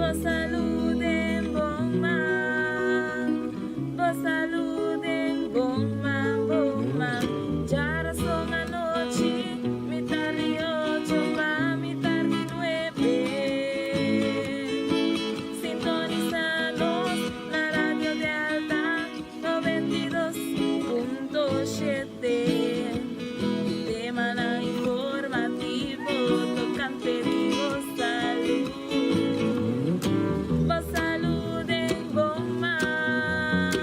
Bo salú den bon man, bo salú den bon man, bon man. Djarason anochi, mitar di ocho pa mitar di nuebe. Sintonisa nos na Radio Delta 92.7. Temanan informativo tocante di bo salú. Bo salú den bon man,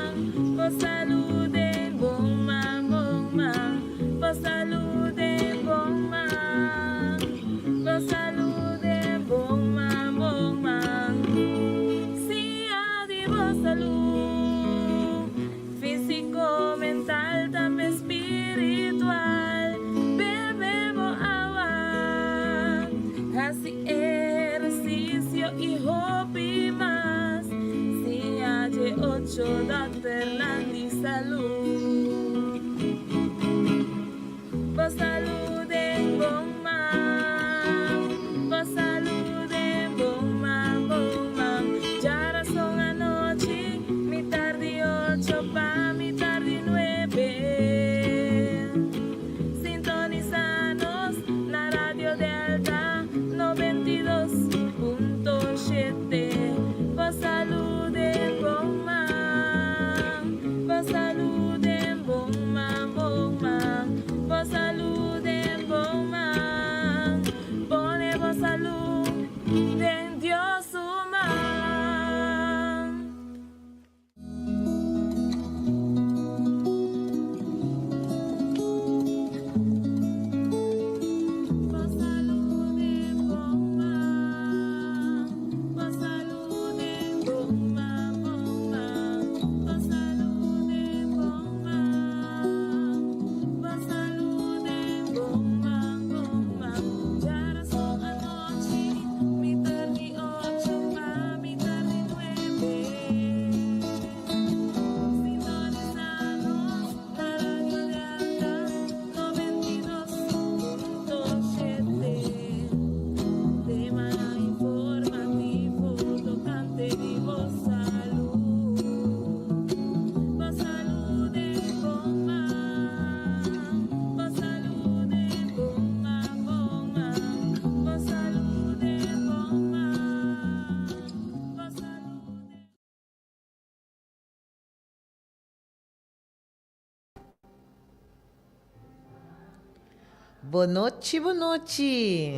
bo salú den bon man, bon man. Bo salú den bon man, bo salú den bon man, bon man. Siña di bo salú, físiko, mental, tambe spiritual. Bebe bo awa, hasi ehersisio i hopi mas. Siña dje ocho dòkternan di salú. Bo salú den bon man, bo salú den bon man, bon man. Djarason anochi, mitar di ocho pa mitar di nuebe. Sintonisa nos na Radio Delta 92.7. Bo salú den bon man, bo salú den bon man, bon man. Bo salú den bon man. Pone bo salú den Dios su man. Bo salú den bon man. Bo salú den bon man, bon man. Bo salú den bon man. Bo salú den bon man, bon man. Djarason anochi, mitar di ocho pa mitar di nuebe. Sintonisa nos na Radio Delta 92.7. Temanan informativo tocante di bo salú. Bo salú den bon man. Bo salú den bon man, bon man. Bo salú den bon man. Bo salú den. Bonochi bonochi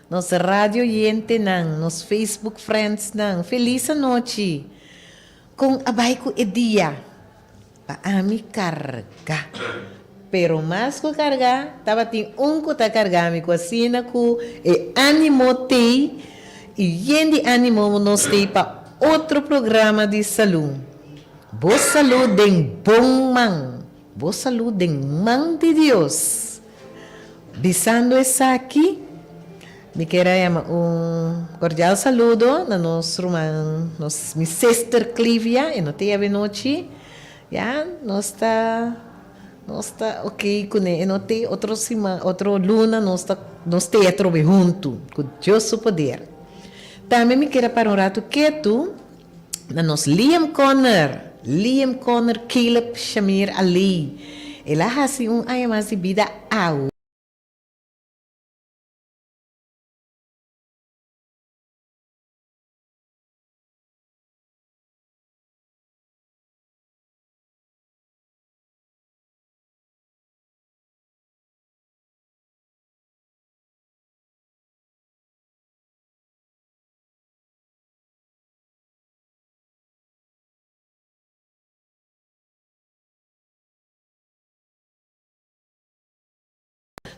nos radio oyentenan, nos Facebook friendsnan, felis anochi. Kon a bai ku e dia? Pa ami karga. Pero mas ku karga, tabatin un ku ta karga mi ku asina ku e animo tei i yen di animo nos tei pa otro programa di salú. Bo salú den bon man. Bo salú den man di Dios. Bisando esaki, mi kier a yama un cordial saludo na nos ruman, nos mi sister Clivia, e no ta yaba e nochi, ya, nos ta, nos ta ok cune, e no ta otro siman, otro luna nos ta, nos ta e atrobe hunto, cu Dios su poder. Tambe mi kier a para un rato ketu. Na nos Liam Connor, Liam Connor Caleb Shamir Ali. El a hasi un aña mas di bida awe.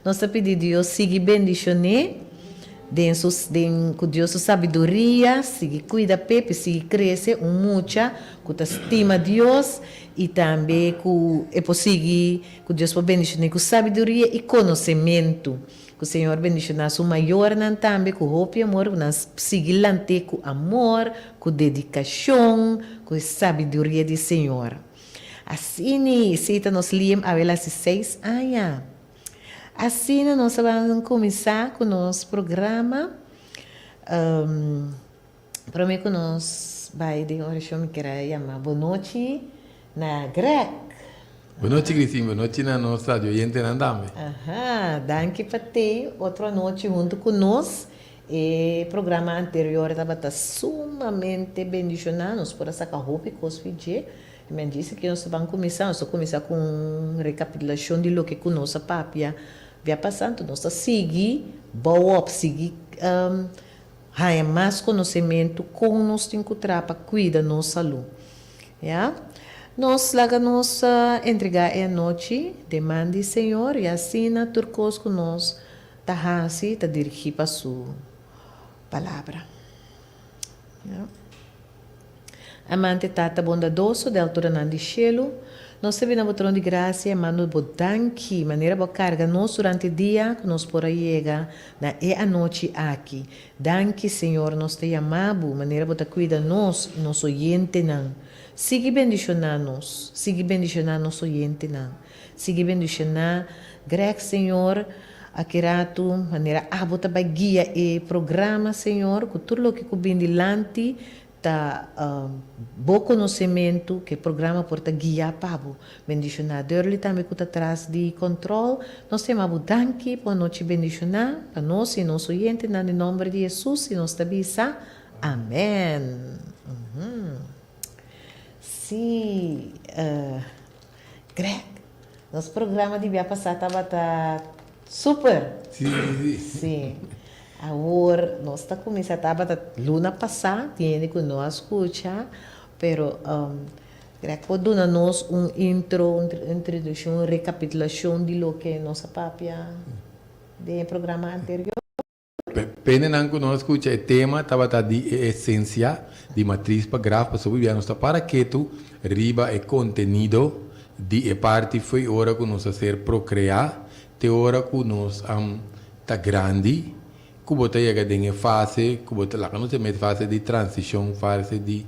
Nos ta pidi Dios sigui bendishon'é den su den ku Dios su sabiduria sigui kuida p'e p'e sigui krese un mucha ku ta stima Dios i tambe ku e por sigui ku Dios por bendishon'é ku sabiduria i konosementu. Ku Señor bendishoná su mayornan tambe ku hopi amor, ku nan sigui lant'é ku amor, ku dedikashon, ku e sabiduria di Señor. Asina, esei ta nos Liam awe el hasi seis aña. Asina nos a ban kuminsá ku nos programa. Prome ku nos bai den orashon mi kier a yama bonochi na Greg. Bonochi Christine, bonochi na nos radio oyentenan tambe. Aha, danki pa tei otro anochi huntu ku nos. E programa anterior tabata sumamente bendishoná, nos por a saka hopi kos fi dje. I mi a djis aki nos ta ban kuminsá, nos ta kuminsá ku un rekapitulashon di loke ku nos a papia bia pasá, anto nos ta sigui bou op, sigui haña mas konosementu kon nos tin ku traha pa kuida nos salú. Ya. Nos laga nos entregá e anochi den man di Señor i asina tur kos ku nos ta hasi ta dirigí pa su Palabra. Ya. Amante Tata bondadoso di alturanan di shelu, nos ta bini na bo tron di grasia i manda bo danki manera bo a karga nos durante dia ku nos por a yega na e anochi aki. Danki, Señor, nos ta yama bo manera bo ta kuida nos i nos oyentenan. Sigui bendishoná nos, sigui bendishoná nos oyentenan. Sigui bendishoná Greg, Señor, aki ratu manera abo ta bai guia e programa, Señor, ku tur loke ku bin dilanti Ta bo konosementu ku e programa por ta guiá pa bo. Bendishoná Durley tambe ku ta tras di kòntròl. Nos ta yama bo danki pa un anochi bendishoná pa nos i nos oyentenan den nòmber di Hesus i nos ta bisa, Amèn. Sí, Greg, nos programa di bia pasá tabata super. Sí, sí, sí. Sí. Awor nos ta kuminsá tabata luna pasá, tin hende ku no a skucha, pero Greg por duna nos un intro, un introdukshon, un rekapitulashon di loke nos a papia den e programa anterior? Pendenan ku no a skucha e tema tabata di e esensia di matris pa graf pasobra bia nos ta para ketu riba e kontenido di e parti fo'i ora ku nos a ser prokreá te ora ku nos ta grandi ku bo ta yega den e fase ku bo ta laga nos yama e fase di transishon fase di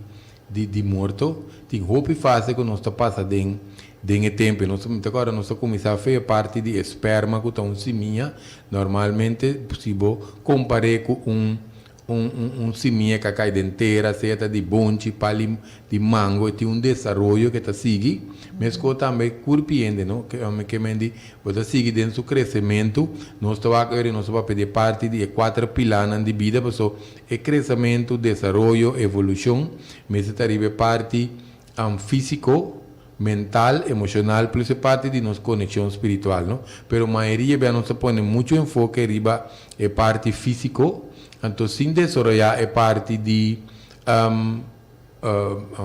di di morto tin hopi fase ku nos ta pasa den den e tempu nos mi ta kòrda nos ta kuminsá fe e parti di e sperma ku ta un simia normalmente si bo kompar'é ku un un un un simia ku a kai den tera sea ta di bonchi pali di mango e tin un desaroyo ku e ta sigui meskos tambe kurpi hende no ke men di bo ta sigui den su kresementu nos ta wak ora nos ta papia di e parti di e kuater pilanan di bida paso E kresementu, desaroyo, evolushon mester ta riba e parti físiko, mental, emoshonal plus e parti di nos konekshon spiritual, no? Pero mayoria bia nos ta pone muchu enfoke riba e parti físiko, anto sin desaroyá e parti di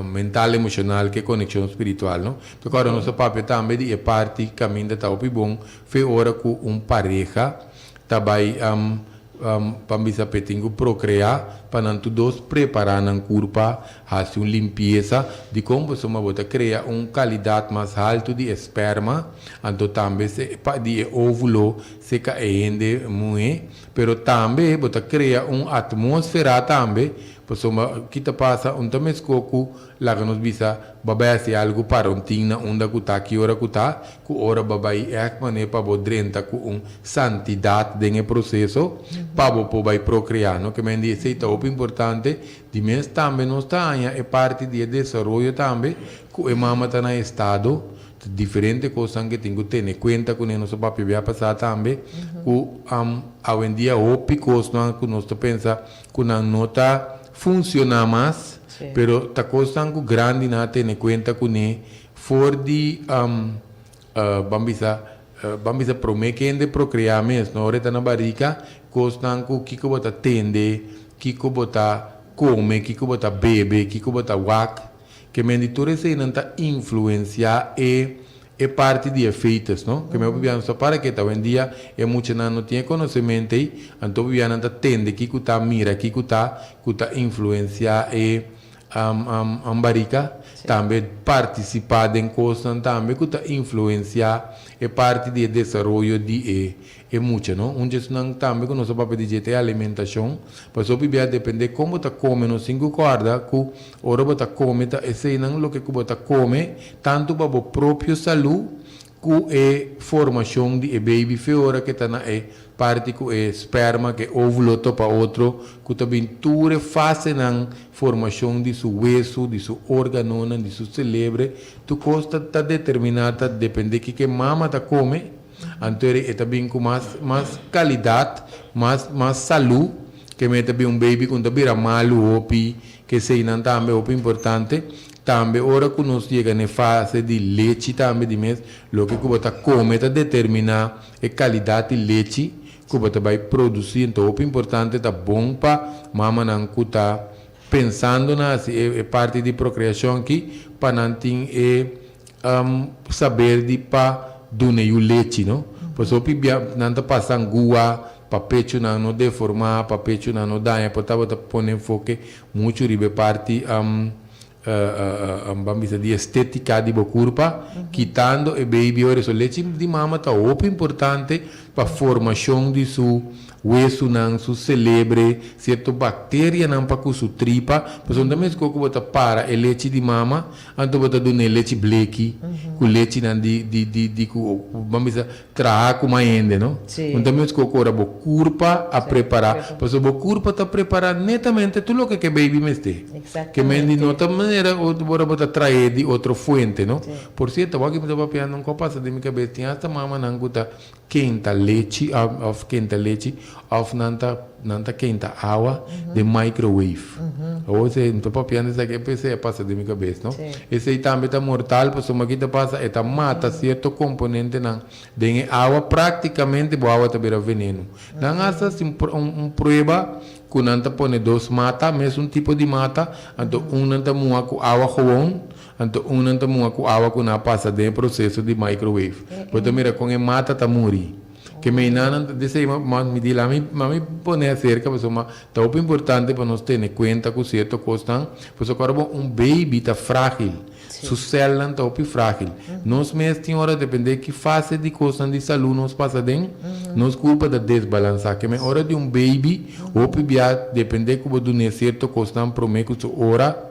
mental, emoshonal ku e konekshon spiritual, no? Te kòrda nos a papia tambe di e parti kaminda ta hopi bon fe ora ku un pareha ta bai pa bisa p'e tin ku prokreá pa nan tur dos prepará nan kurpa, hasi un limpiesa. Dikon? Pasobra bo ta krea un kalidat mas haltu di e sperma, anto tambe se di e óvulo seka e hende muhé, pero tambe bo ta krea un atmósfera tambe Pasobra ki ta pasa? Un ta meskó ku laga nos bisa bo a bai hasi algu para un tin na unda ku ta, ki ora ku ta, ku ora bo a bai ègt manera pa bo drenta ku un santidat den e proseso pa bo por bai prokreá. No ke men di esei ta hopi importante. Di mes tambe nos ta haña e parti di e desaroyo tambe ku e mama ta na estado. Ta diferente kosnan ke tin ku tene kuenta kuné. Nos a papia bia pasá tambe ku awendia hopi kosnan ku nos ta pensa ku nan no ta funciona mas, pero ta cosnan cu grandinan a tene cuenta cune for di ban bisa ban bisa prome cu hende procrea mes no, ora e ta na barica cosnan cu kico bo ta tende, kico bo ta come, kico bo ta bebe, kico bo ta wak, ke men di tur eseinan ta influencia e E parti di e fetus, no? Ke mi hopi bia nos ta para ke ta awendia e muchanan no tin e konosemente ei, anto hopi bia nan ta tende kiku ta, mira kiku ta, ku ta influensia e barika, tambe partisipá den kosnan tambe ku ta influensia e parti di e desaroyo di e E mucha no. Un djesnan tambe ku nos a papia di dje ta e alimentashon. Pasobra hopi bia depende kon bo ta kome nos tin ku kòrda ku ora bo ta kome ta eseinan loke ku bo ta kome tantu pa bo propio salú ku e formashon di e baby fe ora ke ta na e parti ku e sperma ku e ovulo topa otro ku ta bin tur e fasenan formashon di su wesu, di su organonan, di su selebre, tur kos ta ta determiná ta dependé kiko e mama ta kome, anto e ta bin ku mas mas kalidat, mas mas salú, ke mester bin un baby ku no ta bira malu hopi, ke eseinan tambe hopi importante. Tambe ora ku nos yega na e fase di lechi tambe di mes, loke ku bo ta kome ta determiná e kalidat di lechi ku bo ta bai produsí. Enton hopi importante ta bon pa mamanan ku ta pensando na hasi e parti di prokreashon aki pa nan tin e saber di pa duna yu lechi no. Pasobra hopi bia nan ta pasa angua pa pechunan no deformá, pa pechunan no daña, por tabata pone enfoke muchu riba e parti ban bisa di estetica di bo curpa, kitando e baby ora. So lechi di mama ta hopi importante pa formacion di su wesunan, su celebre, cierto bacterianan pa cu su tripa, pasobra no ta mesco cu bo ta para e lechi di mama, anto bo ta duna e lechi bleki cu lechinan di di di di cu ban bisa traha cu mas hende no. No ta mesco cu ora bo curpa a prepara, pasobra bo curpa ta prepara netamente tur loke cu e baby mester. Ke men di no ta manera ora bo ta trae di otro fuente no. Por cierto awor ki mi ta papiando un cos pasa den mi cabes tin hasta mamanan cu ta kenta lechi of kenta lechi of nan ta nan ta kenta awa den microwave. Awor esey mi ta papiando esaki e esey a pasa den mi cabes no. Esey tambe ta mortal pasobra ki ta pasa e ta mata cierto componentenan den e awa practicamente bo awa ta bira veneno. Nan hasta haci un prueba Ku nan ta pone dos mata, mesun tipo di mata, anto un nan ta muha ku awa gewon, anto un nan ta muha ku awa ku nan a pasa den e proseso di microwave. Bo ta mira kon e mata ta muri. Ke meinan nan ta desei ma mi di lami mami pone aserka pasobra ta hopi importante pa nos tene kuenta ku sierto kosnan, pasobra ora bo un baby ta fragil. Su celnan ta hopi fragil. Nos mes tin ora depende ki fase di cosnan di salud nos pasa den, nos curpa ta desbalansa. Ke men ora di un baby, hopi bia depende cu bo dun'e cierto cosnan prome cu su ora,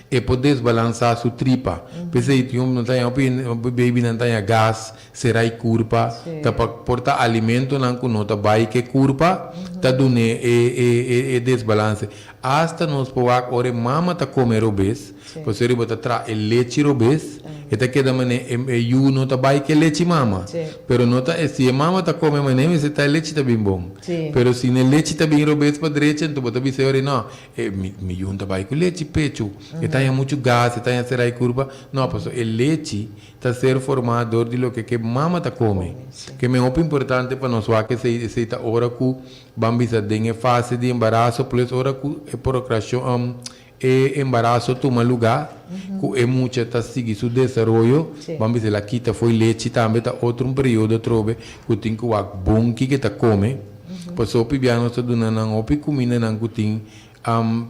e por desbalansa su tripa. P'esey tin un ta hopi babynan ta haña gas, sera e curpa, ta pa por ta alimentonan cu no ta bay ke curpa ta dun'e e desbalanse. Asta nos por wak ora e mama ta come robes, pasobra bo ta traha e lechi robes, e ta keda mane e yu no ta bai ku e lechi mama. Pero no ta e si e mama ta come mane mester ta e lechi ta bin bon. Pero si e lechi ta bin robes pa drecha enton bo ta bisa e ora no, e mi yu no ta bai ku lechi pechu, e ta haña muchu gas, e ta haña sera e kurpa. No, pasobra e lechi ta ser formá dor di loke ke mama ta come. Ke men hopi importante pa nos wak esei, esei ta ora ku ban bisa den e fase di embaraso plus ora ku e prokrashon e embaraso tuma lugá ku e mucha ta sigui su desaroyo, ban bisa el a kita fo'i lechi tambe ta otro un periodo atrobe ku tin ku wak bon kiko e ta kome, pasobra hopi bia nos ta duna nan hopi kumindanan ku tin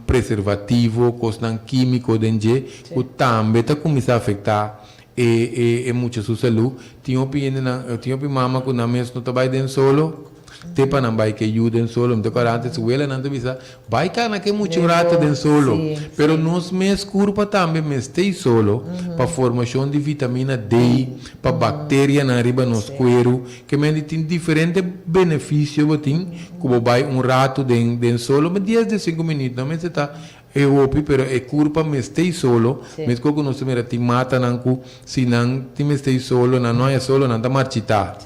preservativo, kosnan kímiko den dje ku tambe ta kuminsá afektá e e mucha su salú. Tin hopi hendenan, tin hopi mama ku nan mes no ta bai den solo. Te pa nan bai ke yu den solo. Mi ta kòrda antes welanan ta bisa, Bai kana ke mucha un rato den solo. Pero nos mes kurpa tambe mester solo pa formashon di vitamina D, pa bakterianan riba nos kueru. Ke men di tin diferente benefisio bo tin ku bo bai un rato den den solo. Ma dies di sinku minüt no mester ta e hopi, pero e kurpa mester solo. Meskos ku nos ta mira tin matanan ku Si nan tin mester solo, nan no haña solo, nan ta marchitá.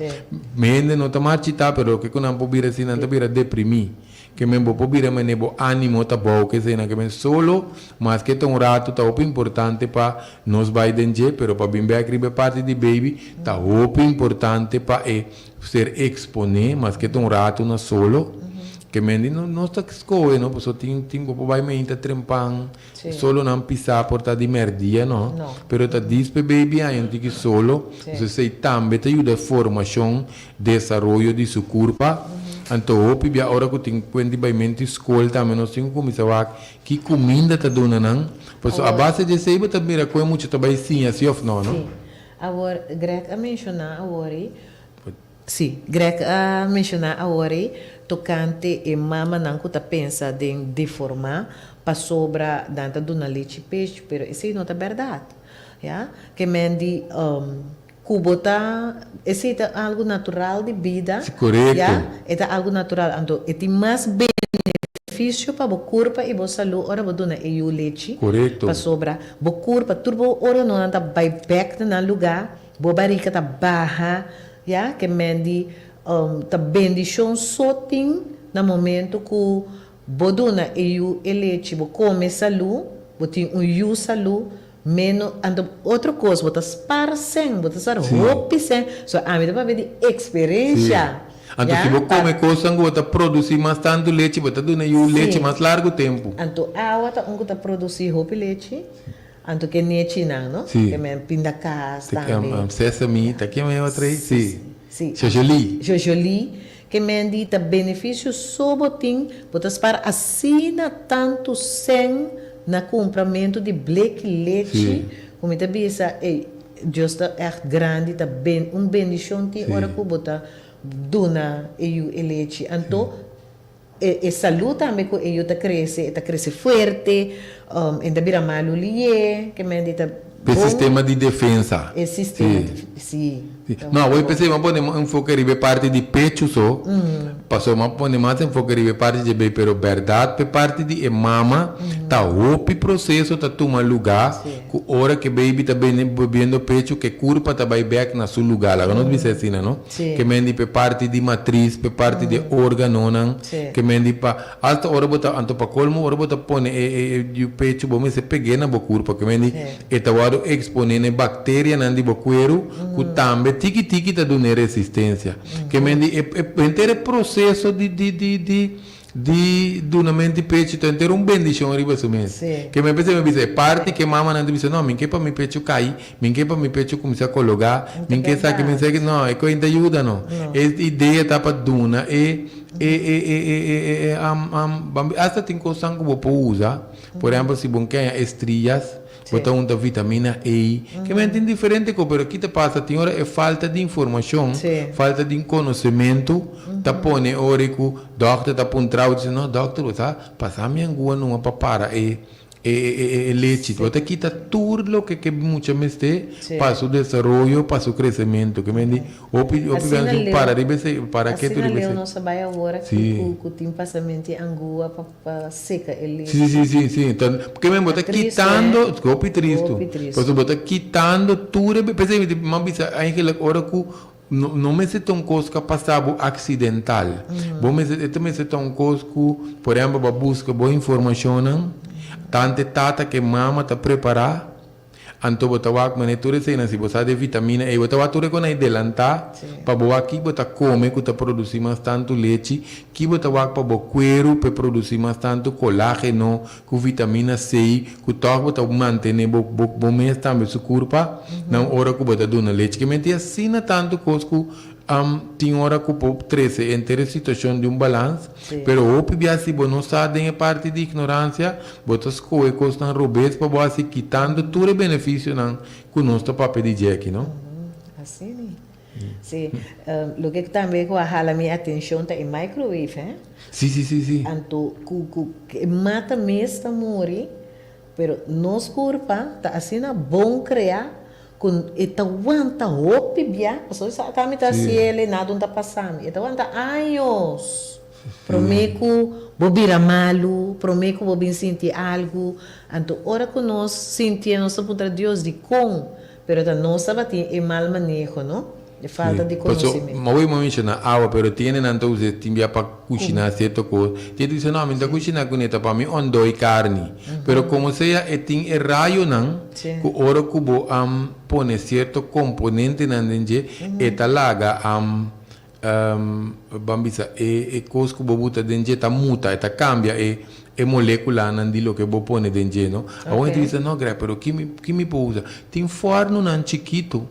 Hende no ta marchitá, pero loke ku nan por bira si nan ta bira deprimí. Ke men bo por bira manera bo ánimo ta bou, ke esei nan. Ke men solo, maske ta un ratu, ta hopi importante pa nos bai den dje, pero pa bin bèk riba e parti di baby, ta hopi importante pa e ser eksponé, maske ta un ratu na solo. Ke men di no nos ta skohe no, pasobra tin tin bo por bai mainta trempan. Solo nan pisá por ta di mèrdia no, pero ta dis p'e baby haña un tiki solo, entonces esei tambe ta yuda formashon, desaroyo di su kurpa. Anto hopi bia ora ku tin kuent di baimentu skol tambe nos tin ku kuminsá wak ki kuminda ta duna nan, pasobra a base di esei bo ta mira kon e mucha ta bai siña si òf no, no. Sí. Awor, Greg a menshoná awor ei Sí, Greg a menshoná awor ei tokante e mamanan ku ta pensa den deformá pasobra nan ta duna lechi pechu, pero esei no ta bèrdat. Ya, ke men di. Ku bo ta, esei ta algu natural di bida, Si, korekto. ya, e ta algu natural. Anto e tin mas benefisio pa bo kurpa i bo salú ora bo duna e yu lechi. Korekto. Pasobra bo kurpa, tur bo órganonan ta bai bèk na nan lugá, bo barika ta baha, ya, ke men di ta bendishon so tin na momento ku bo duna e yu e lechi, bo kome salú, bo tin un yu salú, Meno, anto otro kos, bo ta spar sèn, bo ta spar hopi sèn, so ami ta papia di eksperensha, Sí. Anto ya, si bo pa. kome kosnan ku bo ta produsí mas tantu lechi, bo ta duna yu lechi Sí. mas largu tempu. Anto awa ta un ku ta produsí hopi lechi, anto ke nechinan, no? Sí. Ke men pindakaas Te ke tambe. sesame, ta ke men otro ei? Sí. Sí. Shosholí. Shosholí, ke men di ta benefisio so bo tin, bo ta spar asina tantu sèn na kumpramentu di bleki lechi, ku mi ta bisa, ey, Dios ta ègt grandi, ta ben un bendishon tin ora ku bo ta duna e yu e lechi. Anto e e salú tambe ku e yu ta krese, e ta krese fuerte, e no ta bira malu lié, ke men di ta P'e bon. sistema di defensa. E sistema di, sí. Sí. No, awor p'esei bo a pone enfoke riba e parti di pechu so, pasobra bo a pone mas enfoke riba e parti dje bei, pero bèrdat p'e parti di e mama ta hopi proseso ta tuma lugá ku ora ku e beibi ta bini bebiendo pechu ku e kurpa ta bai bèk na su lugá, laga nos bisa asina no, ke men di p'e parti di matris, p'e parti di e órganonan, ke men di pa Asta ora bo ta, anto pa colmo ora bo ta pone e e e yu pecho bo mester peg'é na bo curpa ke mende e ta wordo exponé na e bacterianan di bo cueru cu tambe tiki tiki ta dun'é resistencia. Ke mende e e henter e proceso di di di di di dunamento di pecho ta henter un bendicion riba su mes. Ke men p'esei mi bisa e parti ke mamanan ta bisa no mi ke pa mi pecho cay, mi ke pa mi pecho cuminsa cologa, mi ke esaki mi esaki no e coin ta yuda no. E idea ta pa duna e. E e e e e e e am am bambi hasta tin cosnan cu bo por usa por ehempel si bo keña estrillas bo ta hunta vitamina E ke men tin diferente cos pero kita pasa tin ora e falta di informacion falta di conocemento ta pone ora cu dokter ta puntra bo ta bisa no dokter bo sa pasa mi angua numa pa para e E e e lechi. Bo ta kita tur loke ke mucha mester pa su desaroyo, pa su kresementu. Ke men di hopi hopi Asina bes leu, para riba esei, para ketu asina riba leu esei. nos a bai awor aki Sí. ku ku tin pasamentu di angua pa pa seka e Sí, lechi. sí, sí, sí. Ta, ke men bo Ta ta tristu, eh? kitando, hopi tristu. Hopi tristu. Pasobra bo ta kitando tur e, p'esei mi a bisa eigenlijk ora ku No no mester ta un kos ku a pasa bo aksidental. Bo mester e ta mester ta un kos ku, por ehèmpel, bo a buska bo informashonnan, tantu e tata ku e mama ta prepará, anto bo ta wak manera tur eseinan, si bo sa di e vitamina ei, bo ta wak tur e kon ei delantá pa bo wak ki bo ta kome ku ta produsí mas tantu lechi, ki bo ta wak pa bo kueru pa e produsí mas tantu kolágeno, Ku vitamina C ku tòg bo ta mantené bo bo mes tambe su kurpa na un ora ku bo ta duna lechi. Ke menti asina tantu kos ku tin ora ku por trese henter e situashon di un balans, pero hopi bia si bo no sa den e parti di ignoransia bo ta skohe kosnan robes pa bo hasi kitando tur e benefisionan ku nos ta papia di dje aki no. Asina. Sí, loke tambe ku a hala mi atenshon ta e microwave, hè? Sí, sí, sí, sí. Anto ku ku e mata mes ta muri, pero nos kurpa ta asina bon kreá ku e ta wanta hopi bia, pasobra sa ata mi ta hasi el e nada no ta pasa mi, e ta wanta años promé ku bo bira malu, promé ku bo bin sinti algu, anto ora ku nos sintié nos ta puntra Dios dikon? Pero ta nos tabatin e mal maneho, no? E falta di Sí, paso conocimento. ma wei menciona awa, pero tiene nan ta usa tin bia pa cushina cierto cos. Tiene ta bisa, no, mi no ta cushina cune, ta pa mi ondoi carni. Pero como sea e tin e rayonan Sí. cu ora cu bo a pone cierto componentenan den dje, e ta laga Ban bisa, e e kos ku bo buta den dje ta muta, e ta kambia e e molekulanan di loke bo pone den dje, no? Awor hende bisa, no Greg, pero ki mi ki mi por usa? Tin fòrnunan chikitu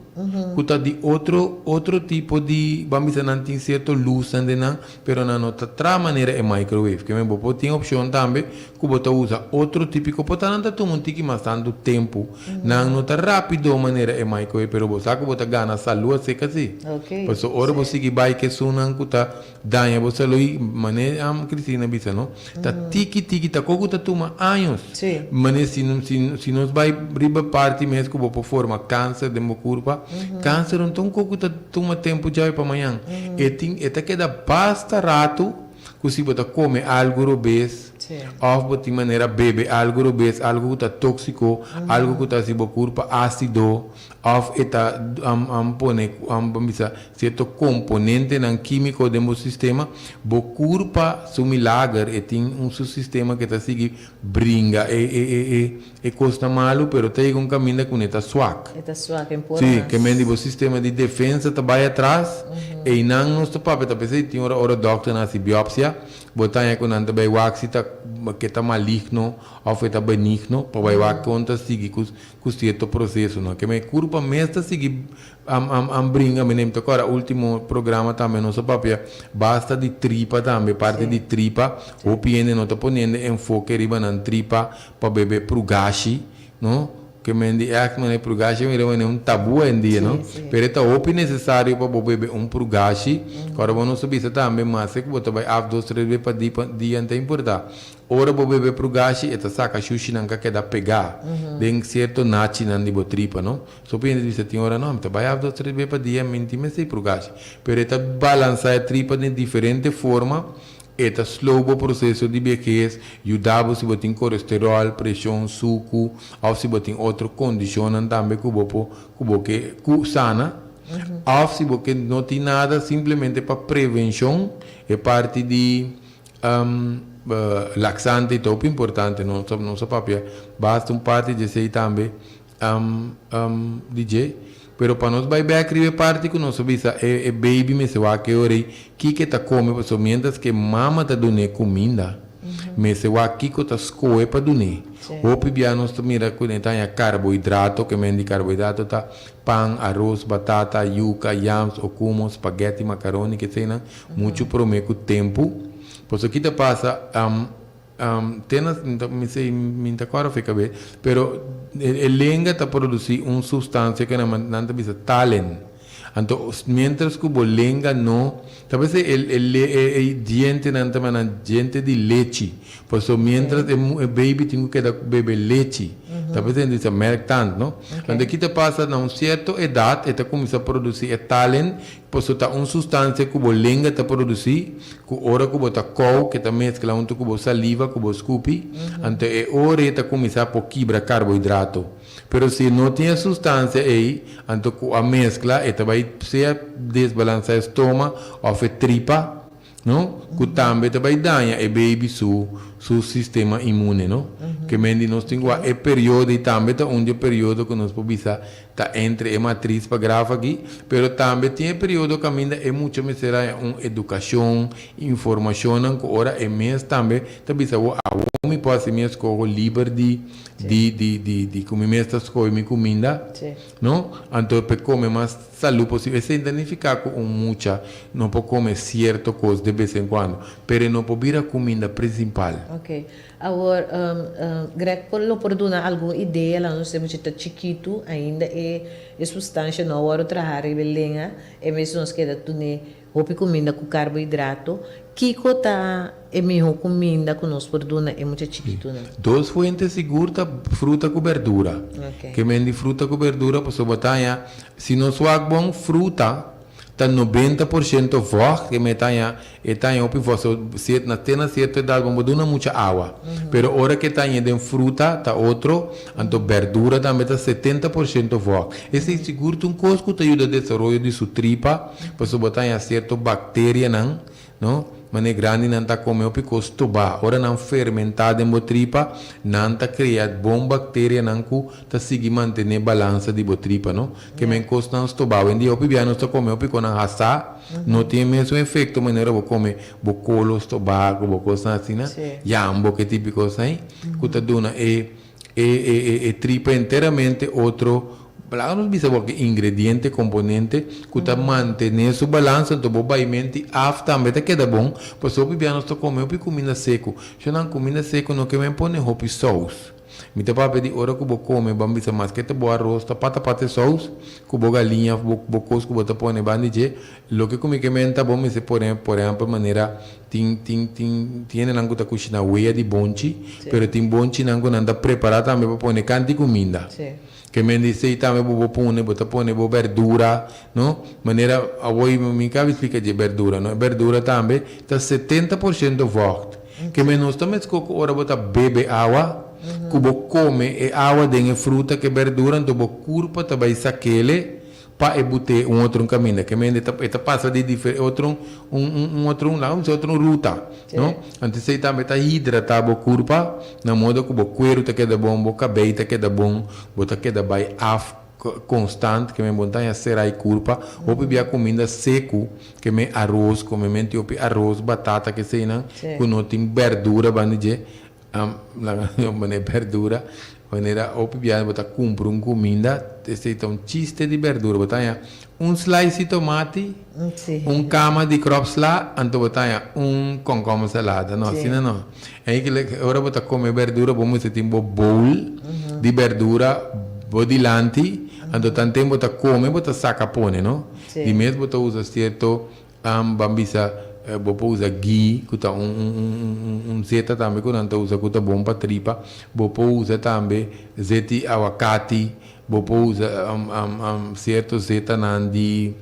ku ta di otro otro tipo di, ban bisa nan tin sierto lusnan den nan, pero nan no ta traha manera e microwave. Ke men bo por tin opshon tambe ku bo ta usa otro tipiko, por ta nan ta tuma un tiki mas tantu tempu, nan no ta rapido manera e microwave, pero bo sa ku bo ta gana salu aseka si. Pasobra ora bo sigui bai ku esunnan ku ta daña bo salu i manera Cristina bisa no, ta tiki tiki ta koko ta tuma años. Manera si si nos bai riba parti mes ku bo por forma kanser den bo kurpa. kurpa. Kanser no ta un kos ku ta tuma tempu djawe pa mañan. E tin e ta keda basta ratu ku si bo ta kome algu robes òf bo tin manera bebe algu robes, algu ku ta tóksiko, algu ku ta hasi bo kurpa ásido òf e ta pone ban bisa sierto komponentenan kímiko den bo sistema, bo kurpa su milager e tin un su sistema ke ta sigui bringa e e e e e kosnan malu pero ta yega un kaminda ku ne ta swak. E ta swak en por Sí, mas. ke men di bo sistema di defensa ta bai atras, einan nos ta papia ta p'esei tin ora ora dòkternan hasi biopsia, bo ta haña ku nan ta bai wak si ta ke ta maligno òf e ta benigno pa bai wak kon ta sigui ku ku sierto prosesonan. Ke men kurpa mes ta sigui Am am am bringa mi nem ta kora ultimo programa tambe nos a papia basta di tripa tambe parti di tripa hopi hende no ta poniendo enfoke riba nan tripa pa bebe prugashi no ke men di echt mane prugashi mira mane un tabu awendia no pero e ta hopi necesario pa bo bebe un prugashi kora bo nos a bisa tambe mase ku bo ta bai af dos tres be pa dia no ta importa Ora bo bebe prugashi e ta saka shushinan ka keda pegá den sierto nachinan di bo tripa, no? So por hende bisa tin ora, no, mi ta bai af dos tres be pa dia, mi tin mester prugashi. Pero e ta balansá e tripa den diferente forma, e ta slow bo proseso di behes, yuda bo si bo tin kolesteròl, preshon, suku, òf si bo tin otro kondishonnan tambe ku bo por ku bo ke ku sana, òf si bo ke no tin nada simplemente pa prevenshon e parti di Laxante ta hopi importante no nos a papia basta un parti dje esey tambe di dje pero pa nos bay bek riba e parti ku nos a bisa e baby mester wak e ora ey kiko e ta kome pasobra mientras ke mama ta dun'e kuminda mester wak kiko ta skohe pa dun'e hopi bia nos ta mira ku e ta haña karbohidrato ke men di karbohidrato ta pan aros batata yuka yams okumo spaghetti makaroni keseynan Muchu promé ku tempu. Pasobra ki ta pasa, te na, mi sei, mi ta kòrda fe kab'é, pero e lenga ta produsí un sustansia ku nan ta bisa talen. Anto, miéntras ku bo lenga no, ta parse e e dientenan ta manda diente di lechi. Pasobra miéntras e baby tin ku keda bebe lechi, ta parse nan ta bisa melktand, no? Anto ki ta pasa, na un sierto edat e ta kuminsá produsí e talen Pasobra ta un sustansia ku bo lenga ta produsí, ku ora ku bo ta kou, ke ta meskla huntu ku bo saliva ku bo skupi, anto e ora ei ta kuminsá por kibra karbohidrato. Pero si e no tin e sustansia ei, anto ku a meskla e ta bai sea desbalansá e stoma òf e tripa, no? Ku tambe ta bai daña e baby su su sistema inmune, no? Ke men di nos tin ku wak e periodo ei tambe ta un di e periodo ku nos por bisa Ta entre e matris pa graf aki, pero tambe tin e periodo kaminda e mucha mester haña un edukashon, informashonnan ku ora e mes tambe ta bisa bo awo mi por hasi mi eskoho liber di di di di di ku mi mes ta skohe mi kuminda, no? Anto pa e kome mas salú posibel. Esei no ta nifiká ku un mucha no por kome sierto kos de bes en kuando, pero e no por bira kuminda prinsipal. Awor, Greg por lo por duna algun idea la nos e mucha ta chikitu, ainda e e sustansha no a wòrdu traha riba e lenga, e mes nos keda tune hopi kuminda ku karbohidrato. Kiko ta e mihó kuminda ku nos por duna e mucha chikitunan? Dos fuente sigur ta fruta ku berdura. Ke men di fruta ku berdura pasobra bo ta haña si nos wak bon fruta ta 90% vògt ke men ta haña E ta haña hopi voz so na te na cierto edad bo no duna mucha awa pero ora ke ta haña den fruta ta otro anto berdura tambe ta 70% voz esey sigur ta un cos cu ta yuda desaroyo di su tripa pasobra bo ta haña cierto bacterianan no mane grandinan ta come hopi cos toba ora nan fermenta den bo tripa nan ta crea bon bacterianan cu ta sigui mantene balansa di bo tripa no ke men cosnan stoba awendia hopi bia nos ta come hopi conan hasa. No tin e mesun efecto manera bo come bo colo stobá cu bo cosnan asina, yambo ke tipo di cosnan ahi, cu ta duna e e e e tripa enteramente otro, laga nos bisa bo ki ingrediente, componente cu ta mantene su balansa, anto bo baimenti af tambe ta keda bon, pasobra hopi bia nos ta come hopi cuminda seco, shonnan cuminda seco no ke men pone hopi saus. Mi ta papia di ora ku bo kome ban bisa maske ta bo aros ta pata pata e sous ku bo galiña of bo bo kos ku bo ta pone banda di dje loke ku mi ke menta bo mester pone por ehempel manera tin tin tin tin hendenan ku ta kushina wea di bonchi pero tin bonchinan ku nan ta prepara tambe pa pone kanti kuminda. Ke men di esei tambe bo bo pone, bo ta pone bo berdura, no? Manera awor mi kabi splika dje berdura, no? E berdura tambe ta 70% vocht. Ke men nos ta meskó ku ora bo ta bebe awa, ku bo kome e awa den e fruta ku e berdura, anto bo kurpa ta bai sakele pa e but'é un otro kaminda. Ke men e ta e ta pasa di difer otro un un un otro un laga mi bisa otro un ruta, no? Anto esei tambe ta hidratá bo kurpa na modo ku bo kueru ta keda bon, bo kabei ta keda bon, bo ta keda bai af konstant, ke men bo no ta haña será e kurpa. Hopi bia kuminda seku, ke men aros, komementu di hopi aros, batata, keseinan ku no tin bèrdura banda di dje, Laga mi pone berdura, manera hopi biaha bo ta kumpra un kuminda, esei ta un chiste di berdura. Bo ta haña un slice di tomati, un kama di kropsla, anto bo ta haña un kònkòmber salada. No, asina no. Enkele ora bo ta kome berdura bo mester tin bo bowl di berdura bo dilanti, anto tanten bo ta kome bo ta saka pone, no. Di mes bo ta usa sierto Ban bisa bo por usa ghee ku ta un un un zeta tambe ku nan ta usa ku ta bon pa tripa. Bo por usa tambe zeti awakati, bo por usa sierto zetanan di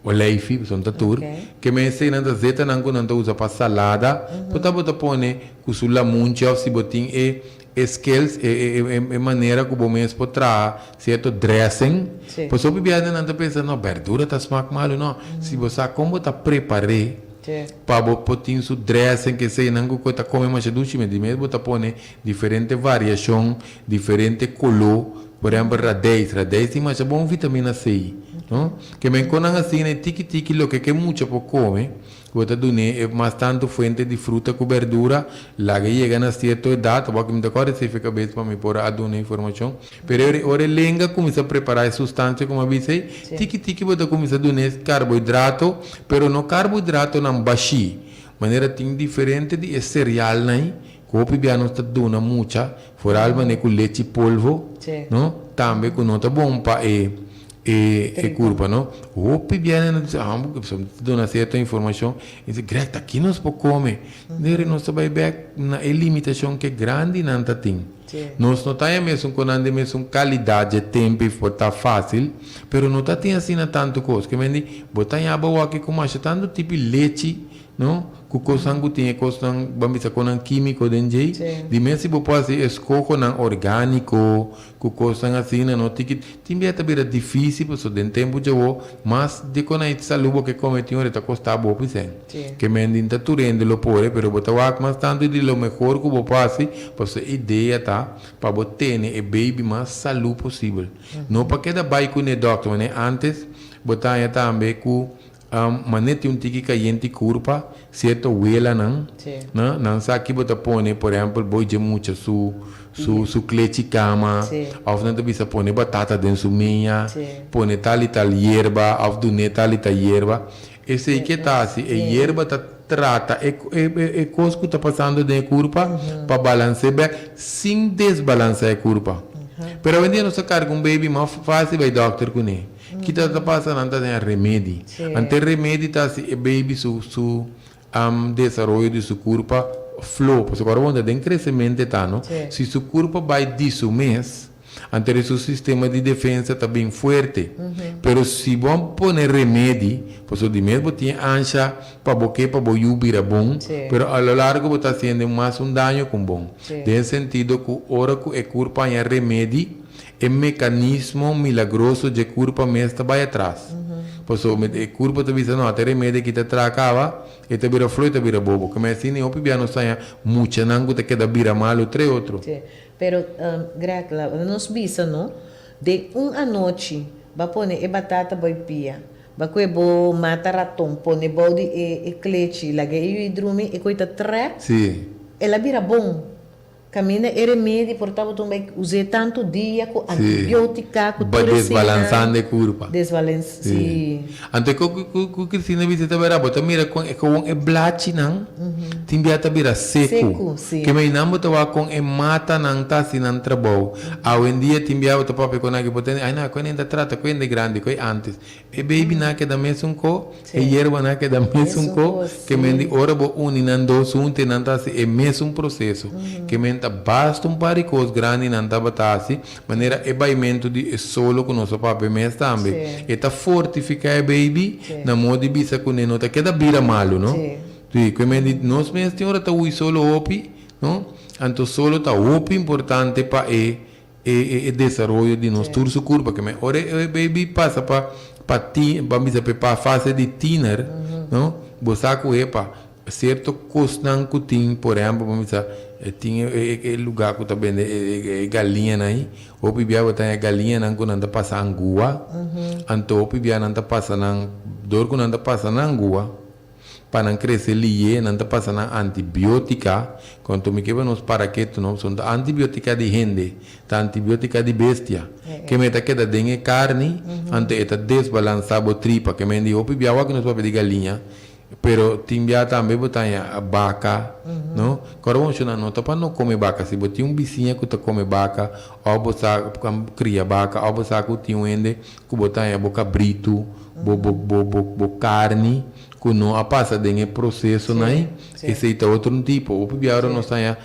oleifi, pasobra ta tur. Ke men eseinan ta zetanan ku nan ta usa pa salada. Por ta bo ta pone ku su lamunchi òf si bo tin e E skills, e e e e manera ku bo mes por traha sierto dressing. Sí. Pasobra hopi biaha nan ta pensa, no, berdura ta smak malu. No, si bo sa kon bo ta prepar'é Sí. pa bo por tin su dressing, keseinan ku ta kome masha dushi. Di mes bo ta pone diferente variashon, diferente koló. Por ehèmpel radijs, radijs tin masha bon vitamina C, no? Ke men kon nan asina e tiki tiki loke ke mucha por kome. Bo ta dun'é e mas tantu fuente di fruta ku berdura, laga e yega na sierto edat, awor ku mi ta kòrda esei fe kabes pa mi por a duna informashon. Pero e ora e lenga kuminsá prepará e sustansia ku mi a bisa ei, tiki tiki bo ta kuminsá dun'é karbohidrato, pero no karbohidratonan bashí, manera tin diferente di e serealnan ei ku hopi bia nos ta duna mucha, foral manera ku lechi polvo, no, tambe ku no ta bon pa e. E e curpa no. Hopi biaha nan ta bisa ah bo ta duna cierto informacion y dice Greg ta ki nos por come. Deri nos ta bay bek na e limitacion ke grandinan ta tin. Nos no ta haña mesun cu nan den mesun calidad dje tempo y por ta facil pero no ta tin asina tanto cos. Ke men di bo ta haña bo awaki cu masha tanto tipo lechi no ku kosnan ku tin e kosnan ban bisa konan kímiko den djei di mes si bo por hasi eskohonan orgániko ku kosnan asina no tin ki tin bia ta bira difísil pasobra den tempu djawo mas di kon ai salú bo ke kome tin ora e ta kosta bo hopi sèn ke men di ta tur hende lo por pero bo ta wak mas tantu di lo mehor ku bo por hasi pasobra e idea ta pa bo tene e baby mas salú posibel no pa keda bai kuné dòkter manera antes bo ta haña tambe ku Mane tin un tiki kayente kurpa, sierto welanan, no? Nan sa ki bo ta pone, por ehempel, bo dje mucha su su su klechi kama, òf nan ta bisa pone batata den su meña, pone tal i tal yerba, òf dun'é tal i tal yerba. Esei ke ta hasi? E yerba ta trata e e kos ku ta pasando den e kurpa pa balans'é bèk sin desbalansá e kurpa. Pero awendia nos ta karga un baby mas fásil bai dòkter kuné. Kita ta pasa nan ta den remedi. Ante remedi ta hasi e baby su su desaroyo di su kurpa flow. Pasobra ora bo ta den kresemente ta no. Si su kurpa bai di su mes, ante su sistema di defensa ta bin fuerte. Pero si bo a pone remedi, pasobra di mes bo tin e ansha pa bo ke pa bo yu bira bon, pero a lo largo bo ta hasiendo mas un daño ku un bon. Den e sentido ku ora ku e kurpa haña remedi, E mekanismo milagroso dje kurpa mes ta bai atras. Pasobra e kurpa ta bisa, no, ata e remedi aki ta traha kaba, e ta bira flo, e ta bira bobo. Keme asina e hopi bia nos haña muchanan ku ta keda bira malu tre otro. Sí. Pero, Greg, la nos bisa, no, den un anochi ba pone e batata boi pia, ba kue bo mata raton, pone bou di e klechi, laga e yui drumi, e koi ta trè, Sí. el a bira bon. Kaminda e remedi por tabata un bai us'é tantu dia ku antibiotika ku Ba tur eseinan. desbalansando e kurpa. Desbalens, si. Anto e ku ku Cristina bisa ta bera bo ta mira kon e kowon e blachinan tin bia ta bira seku. Seku, si. Ke meinan bo ta wak kon e matanan ta hasi nan trabou. Awendia tin bia bo ta papia kon aki bo ta ay no kon e ta trata ku hende grandi ku e antes. E baby nan a keda mesun ko, e yerba nan a keda mesun ko, ke men di ora bo uni nan dos huntu e nan ta hasi e mesun proseso. Ke men ta basta un par di kos grandi nan tabata hasi, manera e baimentu di e solo ku nos a papia mes tambe. E ta fortifiká e baby na modo di bisa ku ne no ta keda bira malu, no? Sí, ke men di nos mes tin ora ta hui solo hopi, no? Anto solo ta hopi importante pa e E e desaroyo di nos tur su kurpa ke men ora e baby pasa pa pa ti ban bisa pe pa fase di tiener no bo sa ku epa sierto kosnan ku tin por ehempel ban bisa e tin e e luga ku ta bende e e galiñanan ahi hopi bia bo ta haña galiñanan ku nan ta pasa angua anto hopi bia nan ta pasa nan dor ku nan ta pasa nan angua. Pa nan krese liye, nan ta pasa nan antibiotika. Konto mi ke pa nos para ketu no, pasobra ta antibiotika di hende, ta antibiotika di bestia. Ke men ta keda den e karni, anto e ta desbalansa bo tripa. Ke men di hopi bia wak nos papia di galiña, pero tin bia tambe bo ta haña baka, no. Kòrda bo menshona, no ta pa no kome baka. Si bo tin un bisiña ku ta kome baka, òf bo sa kria baka, òf bo sa ku tin un hende ku bo ta haña bo kabritu, bo bo bo bo bo karni ku no a pasa den e prosesonan ei, esei ta otro un tipo. Hopi bia ora nos ta haña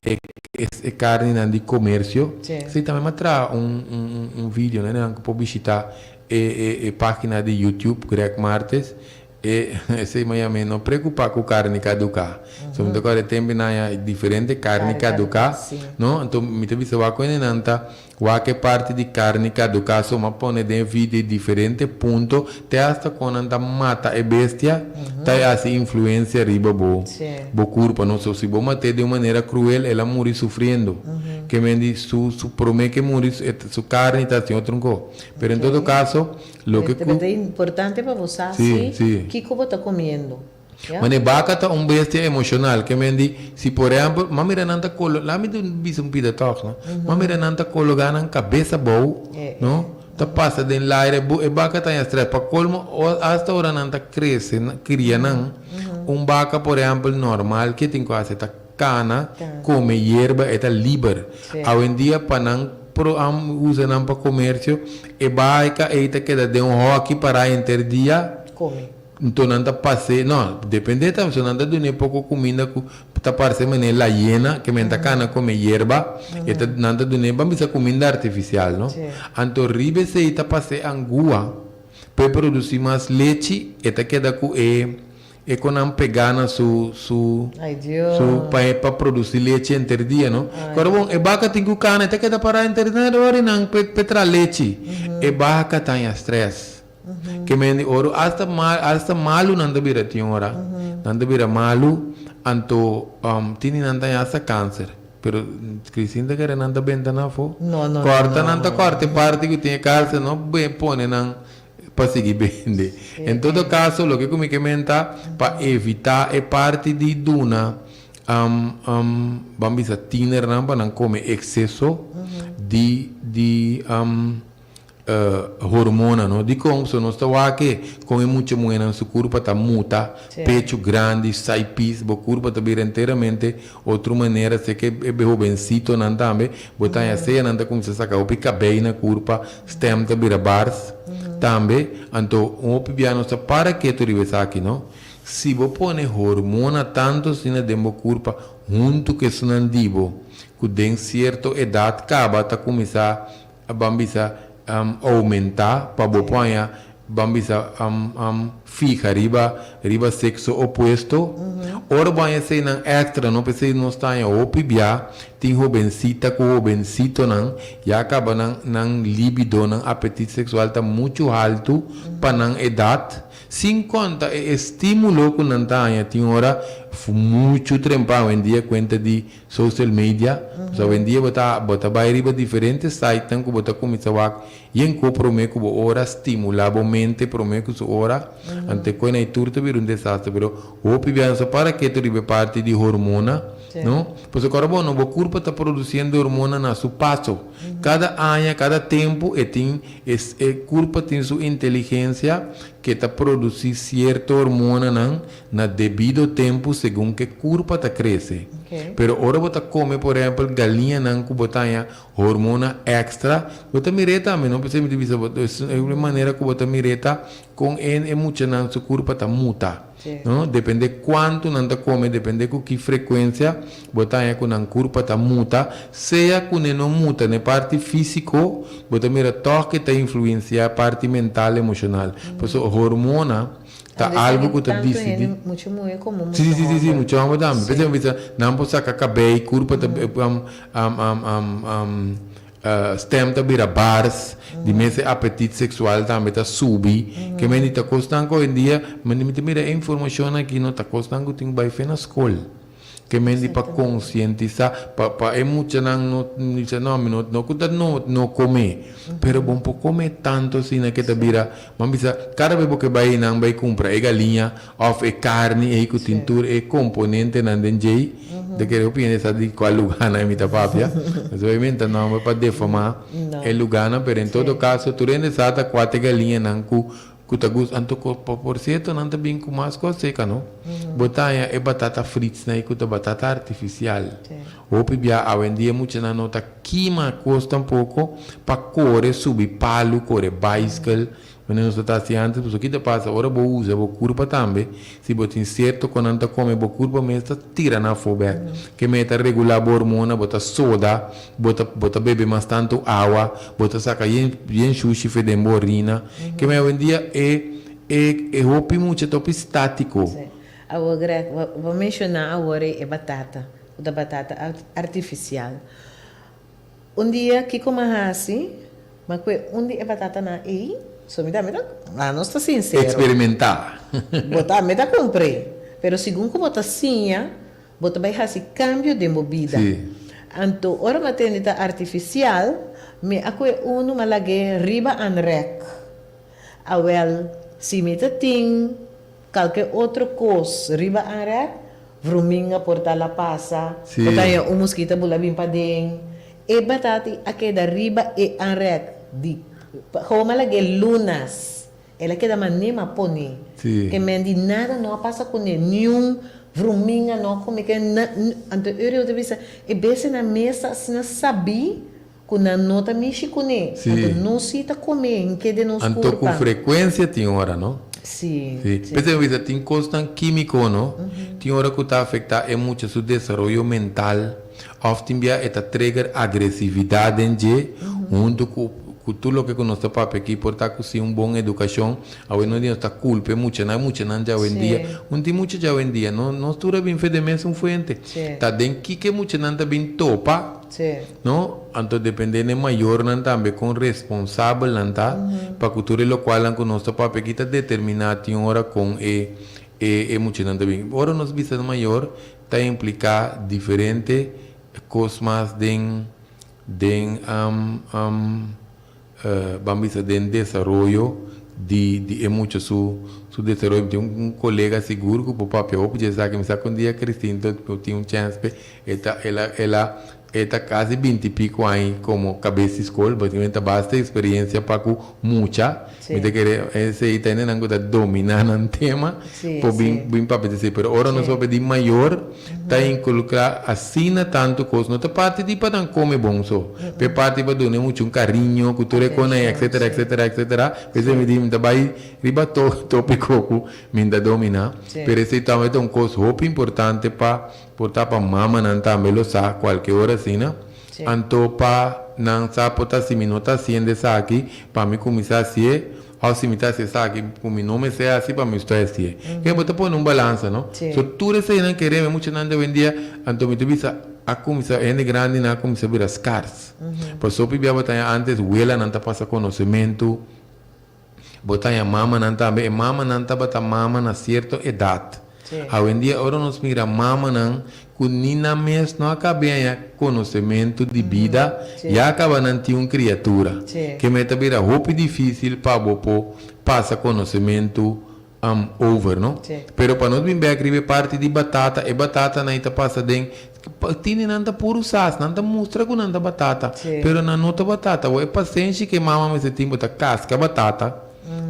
e e karninan di komersio, esei tambe mi a traha un un un video, nan ku por bishita e e e página di YouTube Greg Martes, E esei mi a yam'é no preocupa cu carni caduca. So mi ta corda e tempo nan haya diferente carni caduca, no? Anto mi ta bisa wak cu nan ta wak e parti di carni caduca so mi a pone den e video diferente punto te hasta con nan ta mata e bestia ta e haci influencia riba bo bo curpa, no? So si bo mat'é den un manera cruel el a muri sufriendo. Ke men di su su prome ke muri su carni ta haci otro nko. Pero en todo caso Loke ku. Ta importante pa bo sa si kiko bo ta komiendo. Ya. Mane baka ta un bestia emoshonal, ke men di, si por ehèmpel, m'a mira nan ta kolo, laat mi bisa un pida tòg, no? M'a mira nan ta kologá nan kabes abou, no? Ta pasa den laire, bo e baka ta haña strès. Pa kolmo, asta ora nan ta krese, kria nan, un baka por ehèmpel normal, ke tin ku hasi? Ta Kana, kome yerba e ta liber. Awendia pa nan pro am usa nan pa komersio, e baika ei ta keda den un hòki pará henter dia. Kome. Nto nan ta pas'é, no, dependé tambe, so nan ta dun'é poko kuminda ku ta parse manera la yena, ke men ta kana kome yerba, e ta nan ta dun'é, ban bisa kuminda artifisial, no. Anto riba esei ta pas'é angua pa e produsí mas lechi, e ta keda ku e E con nan pegá na su su su pa e pa produci lechi enter dia no. Kora bon e baka tin ku kana e ta keda pará enter dia na ora nan pe pe traha lechi. E baka ta haña stress. Ke men di oro hasta mal hasta malu nan ta bira tin ora. Nan ta bira malu anto tin di nan ta haña hasta kanser. Pero Christine ta kere nan ta benta nan afó. Kòrta nan ta kòrta e parti ku tin e kanser no pone nan pa sigui bende. En todo caso, loke cu mi ke menta pa evita e parti di duna ban bisa tienernan pa nan come exceso di di hormona, no? Dicon? Pasobra nos ta wak con e mucha muhernan su curpa ta muta, pecho grandi, saipis, bo curpa ta bira enteramente Otro manera se ke e hobencitonan tambe bo ta haña sea nan ta cuminsa saca hopi cabey na curpa, stem ta bira bars tambe, anto un hopi bia nos ta para keto riba esaki no. Si bo pone hormona tanto asina den bo curpa hunto cu esunnan di bo cu den cierto edad caba ta cuminsa ban bisa oumentá pa bo por haña ban bisa fiha riba riba sexo opuesto. Ora bo haña eseinan extra no p'esei nos ta haña hopi bia tin hobencita ku hobencitonan ya kaba nan nan libido nan apetit sexual ta muchu haltu pa nan edat sin konta e estimulo ku nan ta haña tin ora muchu trempa awendia kuenta di Social media, pasobra awendia bo ta bo ta bai riba diferente sitenan ku bo ta kuminsá wak yen ku promé ku bo ora stimulá bo mente promé ku su ora, anto e koe na e tur ta bira un desastre. Pero hopi bia nos a para ketu riba e parti di hormona. No? Pasobra ora bo no, bo kurpa ta produsiendo hormona na su paso. Kada aña, kada tempu e tin e e kurpa tin su inteligensia ke ta produsí sierto hormonanan na debido tempu segun ke kurpa ta krese. Pero ora bo ta kome por ehèmpel galiñanan ku bo ta haña hormona èkstra, bo ta mir'é tambe, no? P'esei mi ta bisa bo, e manera ku bo ta mir'é ta kon e e muchanan su kurpa ta muta. No? Depende kuantu nan ta kome, depende ku ki frekuensia bo ta haña ku nan kurpa ta muta, sea ku ne no muta na e parti físiko, bo ta mira tòg ke ta influensiá e parti mental, emoshonal. Pasobra hormona ta algu ku ta disidí. Mucha muhé komo mucha Sí, sí, sí, sí, hòmber. mucha hòmber tambe. Sí. P'esei mi bisa, nan por saka kabei, kurpa ta stem ta bira bars, di mes e apetit seksual tambe ta subi. Ke men di ta kosnan ku oyendia, mi ta mira e informashonnan aki no ta kosnan ku tin ku bai fe na skol. Ke men di pa konsientisá, pa pa e muchanan no bisa no mi no no ku ta no no kome, pero bo por kome tantu asina ke ta bira, bo a bisa kada bes bo ke bai einan bai kumpra e galiña òf e karni ei ku tin tur e komponentenan den djei, ta kere hopi hende sa di kua lugánan mi ta papia, pasobra mi menta nòmber pa defamá e lugánan, pero en todo kaso tur hende sa ta kua ta e galiñanan ku Ku ta gusta anto ku por sierto nan ta bin ku mas kos seka no. Bo ta haña e batata frits nan ku ta batata artifisial. Hopi bia awendia muchanan no ta kima kos tampoko pa kore subi palu kore baiskel manera nos ta ta hasi antes pasobra ki ta pasa ora bo usa bo kurpa tambe si bo tin sierto ku nan ta kome bo kurpa mes ta tira nan afó bek ke mei ta regulá bo hormona bo ta soda Bo ta bo ta bebe mas tantu awa, bo ta saka yen yen shushi fe den bo orina. Ke men awendia e e e hopi mucha ta hopi statiko. Sí. Awor Greg, bo bo menshoná awor e batata, ku ta batata artifisial. Un dia kiko m'a hasi, m'a kue un di e batatanan ei, so mi tambe ta, anos ta sinsero. Eksperimentá. Bo tambe ta kumpr'é. Pero segun ku bo ta siña, Bo ta bai hasi kambio den bo bida. Anto ora mi a tende ta artifisial, mi a kue unu mi a lag'é riba anrek. Awèl, si mi ta tin kalke otro kos riba anrek, vruminga por ta la pasa, por ta haña un muskita bula bin paden. E batati a keda riba e anrek di, gewoon mi a lag'é lunas. El a keda mané ma pone. Ke men di nada no a pasa kuné, niun vruminga no a kome ke na anto Uriel ta bisa e bestianan mes ta asina sabí ku nan no ta mishi kuné, anto nos sí ta kome hinke den nos Anto ku kurpa. frekuensia tin ora no. Sí, Sí. sí. P'esei mi bisa tin kosnan kímiko no, tin ora ku ta afektá e mucha su desaroyo mental òf tin bia e ta trigger agresividat den dje huntu ku Ku tur loke ku nos ta papia aki por ta ku sin un bon edukashon, awe no di nos ta kulpa e muchanan, e muchanan djawendia, un tin mucha djawendia, no nos tur a bin fe den mesun fuente. Ta den kiko e muchanan ta bin topa, no? Anto depende den e mayornan tambe kon responsabel nan ta pa ku tur e lokualnan ku nos ta papia aki ta determiná tin ora kon e e muchanan ta bin. Ora nos bisa mayor ta impliká diferente kos mas den. Den ban bisa den desaroyo di di e mucha su su desaroyo. Mi tin un colega sigur cu por papia hopi dje esaki. Mi sa cu un dia Christine ta tin un chance p'e. E ta el a el a e ta casi binti pico aña como cabes di scol. Básicamente ta basta experiencia pa cu mucha. Mi ta kere esey ta hendenan cu ta domina nan tema por bin bin papia di esey. Pero ora nos papia di mayor ta inculca asina tanto cos. No ta parti di pa nan come bon so, pero parti pa duna e mucha un cariño cu tur e cosnan ey etcetera etcetera etcetera. P'esey mi di mi ta bay riba topico cu mi ta domina. Pero esey tambe ta un cos hopi importante pa por ta pa mamanan tambe lo sa cualke ora asina. Anto pa nan sa por ta si mi no ta haciendo esaki pa mi cuminsa hacié of si mi ta haci esaki cu mi no mester haci pa mi estoy hacié. Ke bo ta pone un balansa no. So tur eseinan kereme muchanan di awendia anto mi ta bisa a cuminsa hende grandinan a cuminsa bira scars. Pasobra bia bo ta haña antes welanan ta pasa conocemento. Bo ta haña mamanan tambe. E mamanan tabata mama na sierto edat. Awendia ora nos mira mamanan ku ni nan mes no a kabe haña konosementu di bida, ya kaba nan tin un kriatura. Ke mei ta bira hopi difísil pa bo por pasa konosementu over, no? Pero pa nos bin bek riba e parti di batata, e batatanan ei ta pasa den. Tini nan ta puru sas, nan ta mustra ku nan ta batata, pero nan no ta batata. Bo e pasenshi ku e mama mester tin, bo ta kaska batata,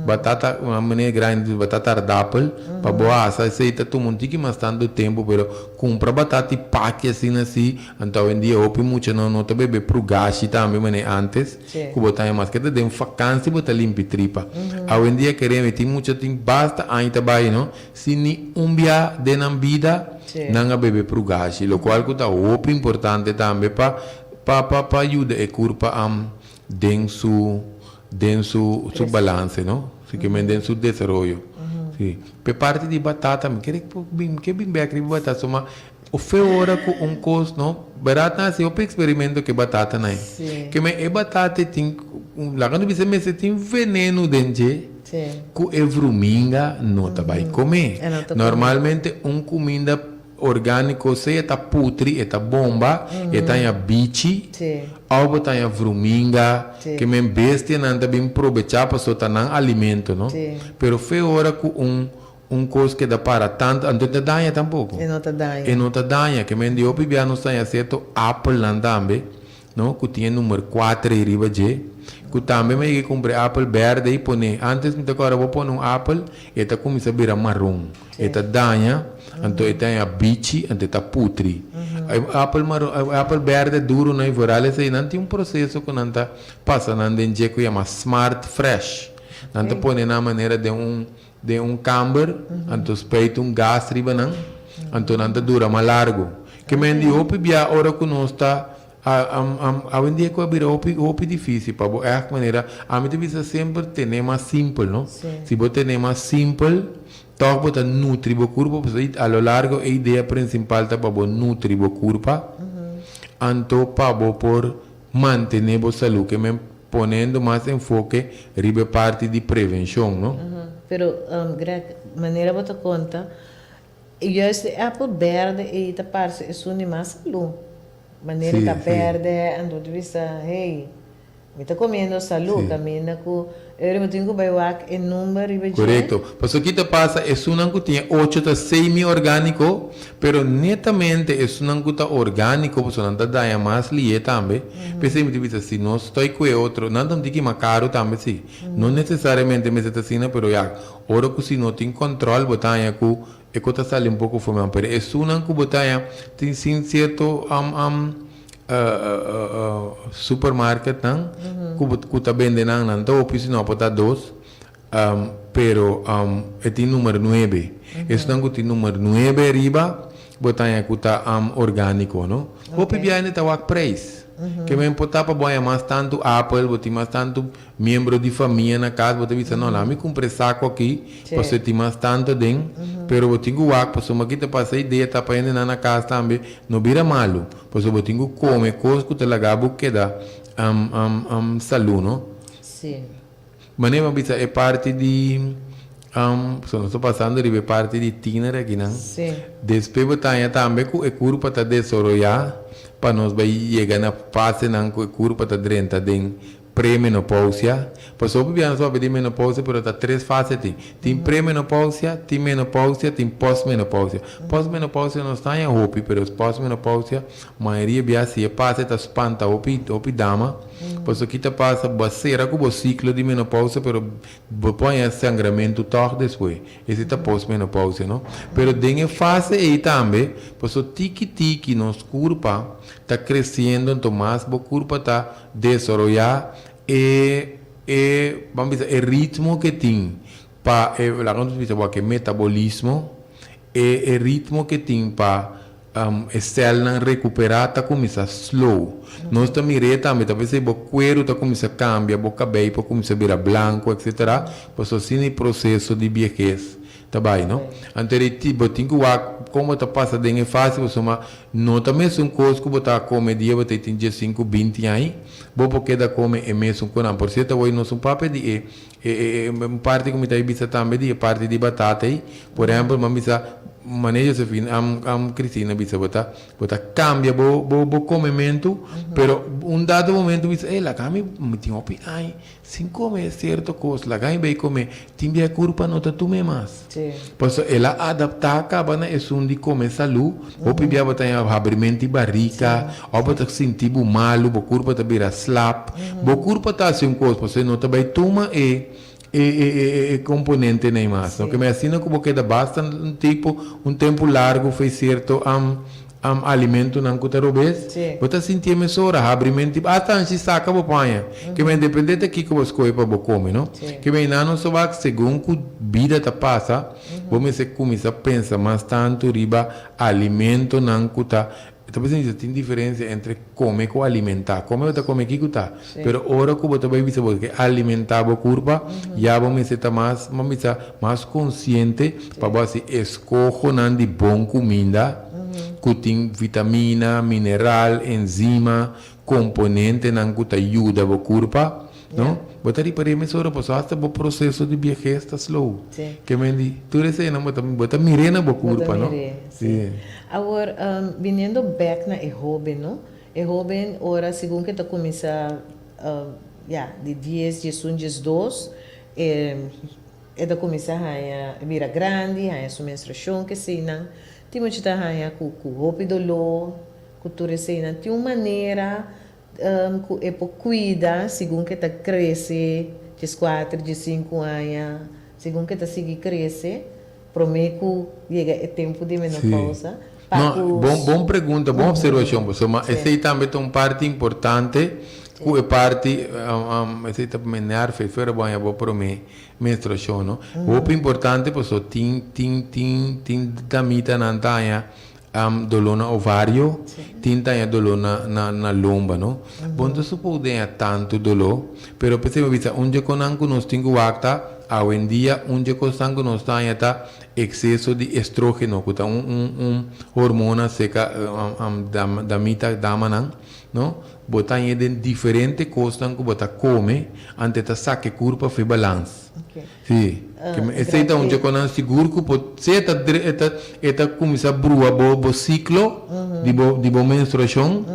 batata un manera grandi di batata aardapel, pa bo hasa esei ta tuma un tiki mas tantu tempu, pero kumpra batata i paki asina si, anto awendia hopi muchanan no ta bebe prugashi tambe manera antes, ku bo ta haña maske ta den fakansi bo ta limpi tripa. Awendia kereme tin mucha tin basta aña ta bai no, Sin ni un bia den nan bida nan a bebe prugashi, locual cu ta hopi importante tambe pa pa pa pa yuda e curpa am den su den su su balance no, si ke men den su desaroyo. Si. P'e parti di batata mi kere bin mi ke bin bek riba batata so ma ofe ora cu un cos no, berdad nan haci hopi experimento cu e batata nan. Ke men e batata tin laga no bisa mester tin veneno den dje. Ku e vruminga no ta bai kome. Normalmente un kuminda orgániko sea ta putri, e ta bomba, e ta haña bichi òf bo ta haña vruminga, ke men bestianan ta bin probechá pasobra ta nan alimento, no? Pero fe ora ku un un kos keda para tantu, anto e ta daña tampoko. E no ta daña. E no ta daña. Ke men di hopi bia nos ta haña sierto apelnan tambe. No, ku tin e number kuater ei riba dje, ku tambe mi a yega kumpra e apel berde i pone. Antes mi ta kòrda bo pone un apel, e ta kuminsá bira maron, e ta daña, anto e ta haña bichi, anto e ta putri. E apel maron, e apel berde duru nan i vooral esei, nan tin un proseso ku nan ta pasa nan den dje ku yama smart fresh. Nan ta pone nan manera den un den un kamber, anto spuit un gas riba nan, anto nan ta dura mas largu. Ke men di hopi bia ora ku nos ta Awendia ku a bira hopi hopi dificil pa bo ègt manera ami ta bisa semper tene mas simpel no si bo tene mas simpel tòg bo ta nutri bo kurpa pasobra a lo largo e idea principal ta pa bo nutri bo kurpa anto pa bo por mantene bo salú ke men ponendo mas enfoke riba e parti di prevenshon no. Pero Greg manera bo ta konta Juist e apel berde ei ta parse esun di mas salú. Manera e ta berde, anto ta bisa, hey, mi ta comiendo salú, caminda cu e ora mi tin cu bay wak e number riba dje. Corecto. Pasobra ki ta pasa, esunnan cu tin e ocho ta semi-organico, pero netamente esunnan cu ta organico, pasobra nan ta daña mas lihe tambe. P'esei mi ta bisa, si nos stoi cu e otro, nan ta un tiki mas caro tambe si. No necesariamente mester ta asina, pero ya, Ora ku si no tin kòntròl bo ta haña ku e ku ta sali un poko for man. Pero esunnan ku bo ta haña tin sin sierto supermarketnan ku bo ku ta bende nan, nan ta hopi si no por ta dos, pero e tin numero nuebe. Esunnan ku tin numero nuebe ariba bo ta haña ku ta orgániko, no. Hopi biaha hende ta wak preis. Ke men por ta pa bo haña mas tantu apel, bo tin mas tantu Miembro di famia na cas bo ta bisa no laat mi cumpra e saco aki pasobra e tin mas tanto aden pero bo tin cu wak pasobra ki ta pasa idea ta pa hendenan na cas tambe no bira malo pasobra bo tin cu come cos cu ta laga bo keda salu no. Manera mi a bisa e parti di pasobra nos ta pasando riba e parti di tiener akinan despues bo ta haña tambe cu e curpa ta desoroya pa nos bay yega na fasenan cu e curpa ta drenta den Premenopausia, Pasobra hopi bia nos papia di menopausia pero ta tres fase tin. Tin premenopausia, tin menopausia, tin postmenopausia. Postmenopausia no sta haña hopi pero postmenopausia mayoria bia si e pasa e ta spanta hopi hopi dama. Pasobra ki ta pasa bo a sera ku bo siklo di menopausia pero bo por haña sangramentu tòg despues. Esei ta postmenopausia no. Pero den e fase ei tambe pasobra tiki tiki nos kurpa ta kresiendo anto mas bo kurpa ta Desaroyá e e ban bisa e ritmo ke tin pa e laga nos bisa bo aki metabolismo e e ritmo ke tin pa e sèlnan rekuperá ta kuminsá slow. Nos ta mir'é tambe ta p'esei bo kueru ta kuminsá kambia, bo kabei por kuminsá bira blanku etsetera pasobra asina e proseso di biehes ta bai no. Anto e bo tin ku wak kon bo ta pasa den e fase pasobra No ta mesun kos ku bo ta kome dia bo ta tin diesinku, binti aña, bo por keda kome e mesun konan. Por sierto awor nos un papia di e e e un parti ku mi ta bisa tambe di e parti di batata ei. Por ehèmpel mi a bisa. Mane Josephine am am Cristina bisa bo ta bo ta cambia bo bo bo comemento pero un dado momento bisa ey laga mi mi tin hopi aña sin come cierto cos laga mi bay come tin bia curpa no ta tume mas pasobra el a adapta caba na esun di come salu hopi bia bo ta haña habrimento di barica of bo ta sinti bo malo bo curpa ta bira slap bo curpa ta haci un cos pasobra e no ta bay tuma e E e e e componentenan ei mas, no? Keme asina ku bo keda basta un tipo, un tempu largu fei sierto am am alimentonan ku ta robes, bo ta sintié mesora, habrimenti, asta anshi saka bo paña. Keme depende ta kiko bo skohe pa bo kome, no? Keme einan nos ta wak segun ku bida ta pasa, bo mester kuminsá pensa mas tantu riba alimentonan ku ta Ta bisa mi tin diferencia entre come cu alimenta. Come bo ta come kico ta, pero ora cu bo ta bay bisa bo ke alimenta bo curpa, ya bo mester ta mas, bo bisa, mas consciente pa bo haci escohonan di bon cuminda cu tin vitamina, mineral, enzima, componentenan cu ta yuda bo curpa. No? Bo ta ripar'é mesora pasobra hasta bo proseso di biehes ta slow. Sí. Ke men di, tur eseinan bo ta bo ta mir'é na bo Bo ta kurpa, no? mir'é, sí. Sí. Awor, biniendo bèk na e hóben, no? E hóben ora segun ke ta kuminsá, ya, di dies, diesun, diesdos, e e ta kuminsá haña, bira grandi, haña su menstruashon, keseinan. Tin mucha ta haña ku ku hopi doló, ku tur eseinan. Tin un manera Ku e por kuida segun ku e ta krese, dieskuater, diesinku aña, segun ku e ta sigui krese, promé ku yega e tempu di menopousa, pa No, ku. bon, bon pregunta, bon observashon, pasobra ma esei tambe ta un parti importante ku e parti, esei ta menear fe fuera bo haña bo promé menstruashon, no. Hopi importante pasobra tin, tin, tin, tin damitanan ta haña Doló na ovario, tin taña doló na na na lomba no. Bo no ta supo den a tantu doló, pero p'esei mi bisa un dje konan ku nos tin ku wak ta awendia un dje kosnan ku nos ta haña ta ekseso di estrógeno ku ta un un un hormona seka damita damanan no. Bo ta hañ'é den diferente kosnan ku bo ta kome ante ta saka e kurpa for e balans. Sí, esei ta un djekonan sigur ku por ser e ta e ta e ta kuminsá brua bo bo siklo di bo di bo menstruashon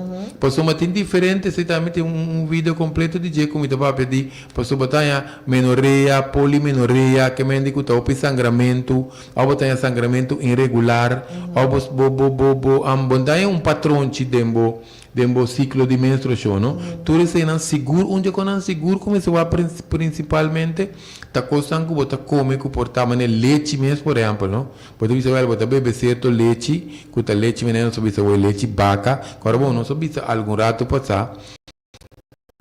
pasobra tin diferente esei tambe tin un video kompleto di dje ku mi ta papia di pasobra bo ta haña menorea, polimenorea, ke mende ku ta hopi sangramentu òf bo ta haña sangramentu iregular òf bo bo bo bo bo no ta haña un patronchi den bo Den bo siklo di menstruashon, no? Tur eseinan sigur, un dje konan sigur ku mester wak prinsipalmente ta kosnan ku bo ta kome ku por ta manera lechi mes por ehèmpel, no? Bo ta bisa wèl bo ta bebe sierto lechi ku ta lechi manera nos ta bisa wèl lechi baka, ku ora bo nos a bisa algun ratu pasá